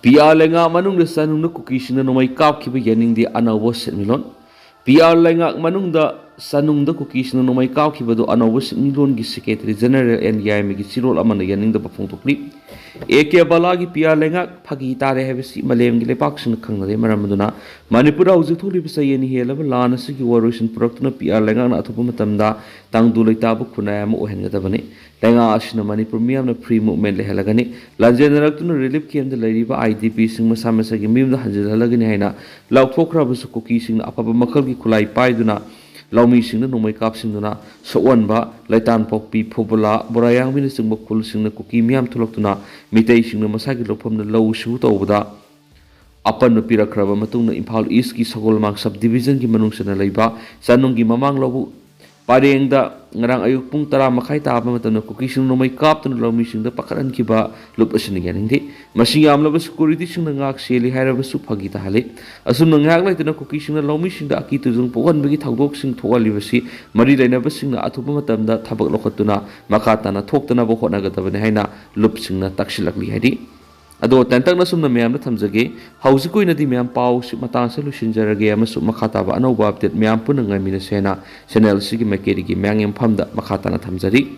ꯄꯤ ꯑꯥꯔ ꯂꯩꯉꯥꯛ ꯃꯅꯨꯡꯗ ꯆꯅꯨꯡꯗ ꯀꯨꯀꯤꯁꯤꯡꯅ ꯅꯣꯡꯃꯩ ꯀꯥꯞꯈꯤꯕ ꯌꯥꯅꯤꯡꯗꯦ ꯑꯅꯧꯕ ꯁꯦꯟꯃꯤꯠꯂꯣꯟ꯫ ꯄꯤ ꯑꯥꯔ ꯂꯩꯉꯥꯛ ꯃꯅꯨꯡꯗ ꯆꯅꯨꯡꯗ ꯀꯨꯀꯤꯁꯤꯡꯅ ꯅꯣꯡꯃꯩ ꯀꯥꯞꯈꯤꯕꯗꯨ ꯑꯅꯧꯕ ꯁꯦꯟꯃꯤꯠꯂꯣꯟꯒꯤ ꯁꯦꯀ꯭ꯔꯦꯇꯔꯤ ꯖꯦꯅꯔꯦꯜ ꯑꯦꯟ ꯌꯥꯏꯃꯒꯤ ꯆꯤꯔꯣꯜ ꯑꯃꯅ ꯌꯥꯅꯤꯡꯗꯕ ꯐꯣꯡꯗꯣꯛꯂꯤ꯫ ꯑꯦ ꯀꯦ ꯕꯂꯥꯒꯤ ꯄꯤ ꯑꯥꯔ ꯂꯩꯉꯥꯛ ꯐꯥꯒꯤ ꯇꯥꯔꯦ ꯍꯥꯏꯕꯁꯤ ꯃꯥꯂꯦꯝꯒꯤ ꯂꯩꯄꯥꯛꯁꯤꯡꯅ ꯈꯪꯅꯔꯦ꯫ ꯃꯔꯝ ꯑꯗꯨꯅ ꯃꯅꯤꯄꯨꯔꯗ ꯍꯧꯖꯤꯛ ꯊꯣꯛꯂꯤꯕ ꯆꯍꯤ ꯑꯅꯤ ꯍꯦꯜꯂꯕ ꯂꯥꯟ ꯑꯁꯤꯒꯤ ꯋꯥꯔꯣꯏꯁꯤꯟ ꯄꯨꯔꯛꯇꯨꯅ ꯄꯤ ꯑꯥꯔ ꯂꯩꯉꯥꯛꯅ ꯑꯊꯨꯕ ꯃꯇꯝꯗ ꯇꯪꯗꯨ ꯂꯩꯇꯥꯕ ꯈꯨꯟꯅꯥꯏ ꯑꯃ ꯑꯣꯏꯍꯟꯒꯗꯕꯅꯤ꯫ ꯂꯩꯉꯥꯛ ꯑꯁꯤꯅ ꯃꯅꯤꯄꯨꯔ ꯃꯤꯌꯥꯝꯅ ꯐ꯭ꯔꯤ ꯃꯨꯚꯃꯦꯟ ꯂꯩꯍꯜꯂꯒꯅꯤ꯫ ꯂꯥꯟꯖꯦꯟꯅꯔꯛꯇꯨꯅ ꯔꯤꯂꯤꯐ ꯀꯦꯝꯞꯇ ꯂꯩꯔꯤꯕ ꯑꯥꯏ ꯗꯤ ꯄꯤꯁꯤꯡ ꯃꯁꯥ ꯃꯁꯥꯒꯤ ꯃꯌꯨꯝꯗ ꯍꯟꯖꯤꯜꯍꯜꯂꯒꯅꯤ ꯍꯥꯏꯅ ꯂꯥꯎꯊꯣꯛꯈ꯭ꯔꯕꯁꯨ ꯀꯨꯀꯤꯁꯤꯡꯅ ꯑꯐꯕ ꯃꯈꯜꯒꯤ ꯈꯨꯠꯂꯥꯏ ꯄꯥꯏꯗꯨꯅ ꯂꯧꯃꯤꯁꯤꯡꯗ ꯅꯣꯡꯃꯩ ꯀꯥꯞꯁꯤꯟꯗꯨꯅ ꯁꯣꯛꯍꯟꯕ, ꯂꯩꯇꯥꯟꯄꯣꯛꯄꯤ, ꯐꯨꯕꯂꯥ, ꯕꯣꯔꯥꯌꯥꯡꯕꯤꯅꯆꯤꯡꯕ ꯈꯨꯜꯁꯤꯡꯅ ꯀꯨꯀꯤ ꯃꯤꯌꯥꯝ ꯊꯣꯛꯂꯛꯇꯨꯅ ꯃꯤꯇꯩꯁꯤꯡꯅ ꯃꯁꯥꯒꯤ ꯂꯧꯐꯝꯗ ꯂꯧ ꯁꯤꯡꯎ ꯇꯧꯕꯗ ꯑꯄꯟꯕ ꯄꯤꯔꯛꯈ꯭ꯔꯕ ꯃꯇꯨꯡꯗ ꯏꯝꯐꯥꯜ ꯏꯁꯀꯤ ꯁꯒꯣꯜꯃꯥꯡ ꯁꯕ ꯗꯤꯕꯤꯖꯟꯒꯤ ꯃꯅꯨꯡ ꯆꯟꯅ ꯂꯩꯕ ꯆꯅꯨꯡꯒꯤ ꯃꯃꯥꯡ ꯂꯧꯕꯨꯛ ꯄꯔꯦꯡꯗ ꯉꯔꯥꯡ ꯑꯌꯨꯛ ꯄꯨꯡ ꯇꯔꯥ ꯃꯈꯥꯏ ꯇꯥꯕ ꯃꯇꯝꯗ ꯀꯨꯀꯤꯁꯤꯡꯅ ꯅꯣꯡꯃꯩ ꯀꯥꯞꯇꯨꯅ ꯂꯧꯃꯤꯁꯤꯡꯗ ꯄꯥꯈꯠꯍꯟꯈꯤꯕ ꯂꯨꯞ ꯑꯁꯤꯅ ꯌꯥꯅꯤꯡꯗꯦ꯫ ꯃꯁꯤꯡ ꯌꯥꯝꯂꯕ ꯁꯦꯀ꯭ꯌꯨꯔꯤꯇꯤꯁꯤꯡꯅ ꯉꯥꯛ ꯁꯦꯜꯂꯤ ꯍꯥꯏꯔꯕꯁꯨ ꯐꯥꯒꯤ ꯇꯥꯍꯜꯂꯤ꯫ ꯑꯁꯨꯝꯅ ꯉꯥꯏꯍꯥꯛ ꯂꯩꯇꯅ ꯀꯨꯀꯤꯁꯤꯡꯅ ꯂꯧꯃꯤꯁꯤꯡꯗ ꯑꯀꯤ ꯇꯨꯖꯨꯡ ꯄꯣꯛꯍꯟꯕꯒꯤ ꯊꯧꯗꯣꯛꯁꯤꯡ ꯊꯣꯛꯍꯜꯂꯤꯕꯁꯤ ꯃꯔꯤ ꯂꯩꯅꯕꯁꯤꯡꯅ ꯑꯊꯨꯕ ꯃꯇꯝꯗ ꯊꯕꯛ ꯂꯧꯈꯠꯇꯨꯅ ꯃꯈꯥ ꯇꯥꯅ ꯊꯣꯛꯇꯅꯕ ꯍꯣꯠꯅꯒꯗꯕꯅꯤ ꯍꯥꯏꯅ ꯂꯨꯞꯁꯤꯡꯅ ꯇꯛꯁꯤꯜꯂꯛꯂꯤ ꯍꯥꯏꯔꯤ꯫ ꯑꯗꯣ ꯇꯦꯟꯇꯛꯅ ꯁꯨꯝꯅ ꯃꯌꯥꯝꯗ ꯊꯝꯖꯒꯦ꯫ ꯍꯧꯖꯤꯛꯀꯤ ꯑꯣꯏꯅꯗꯤ ꯃꯌꯥꯝ ꯄꯥꯎꯁꯤ ꯃꯇꯥꯡꯁꯤꯗ ꯂꯣꯏꯁꯤꯟꯖꯔꯒꯦ, ꯑꯃꯁꯨꯡ ꯃꯈꯥ ꯇꯥꯕ ꯑꯅꯧꯕ update ꯃꯌꯥꯝ ꯄꯨꯟꯅ ꯉꯥꯏꯃꯤꯟꯅꯁꯦꯅ channel ꯑꯁꯤꯒꯤ ꯃꯥꯏꯀꯩꯗꯒꯤ ꯃꯌꯥꯝꯒꯤ ꯃꯐꯝꯗ ꯃꯈꯥ ꯇꯥꯅ ꯊꯝꯖꯔꯤ꯫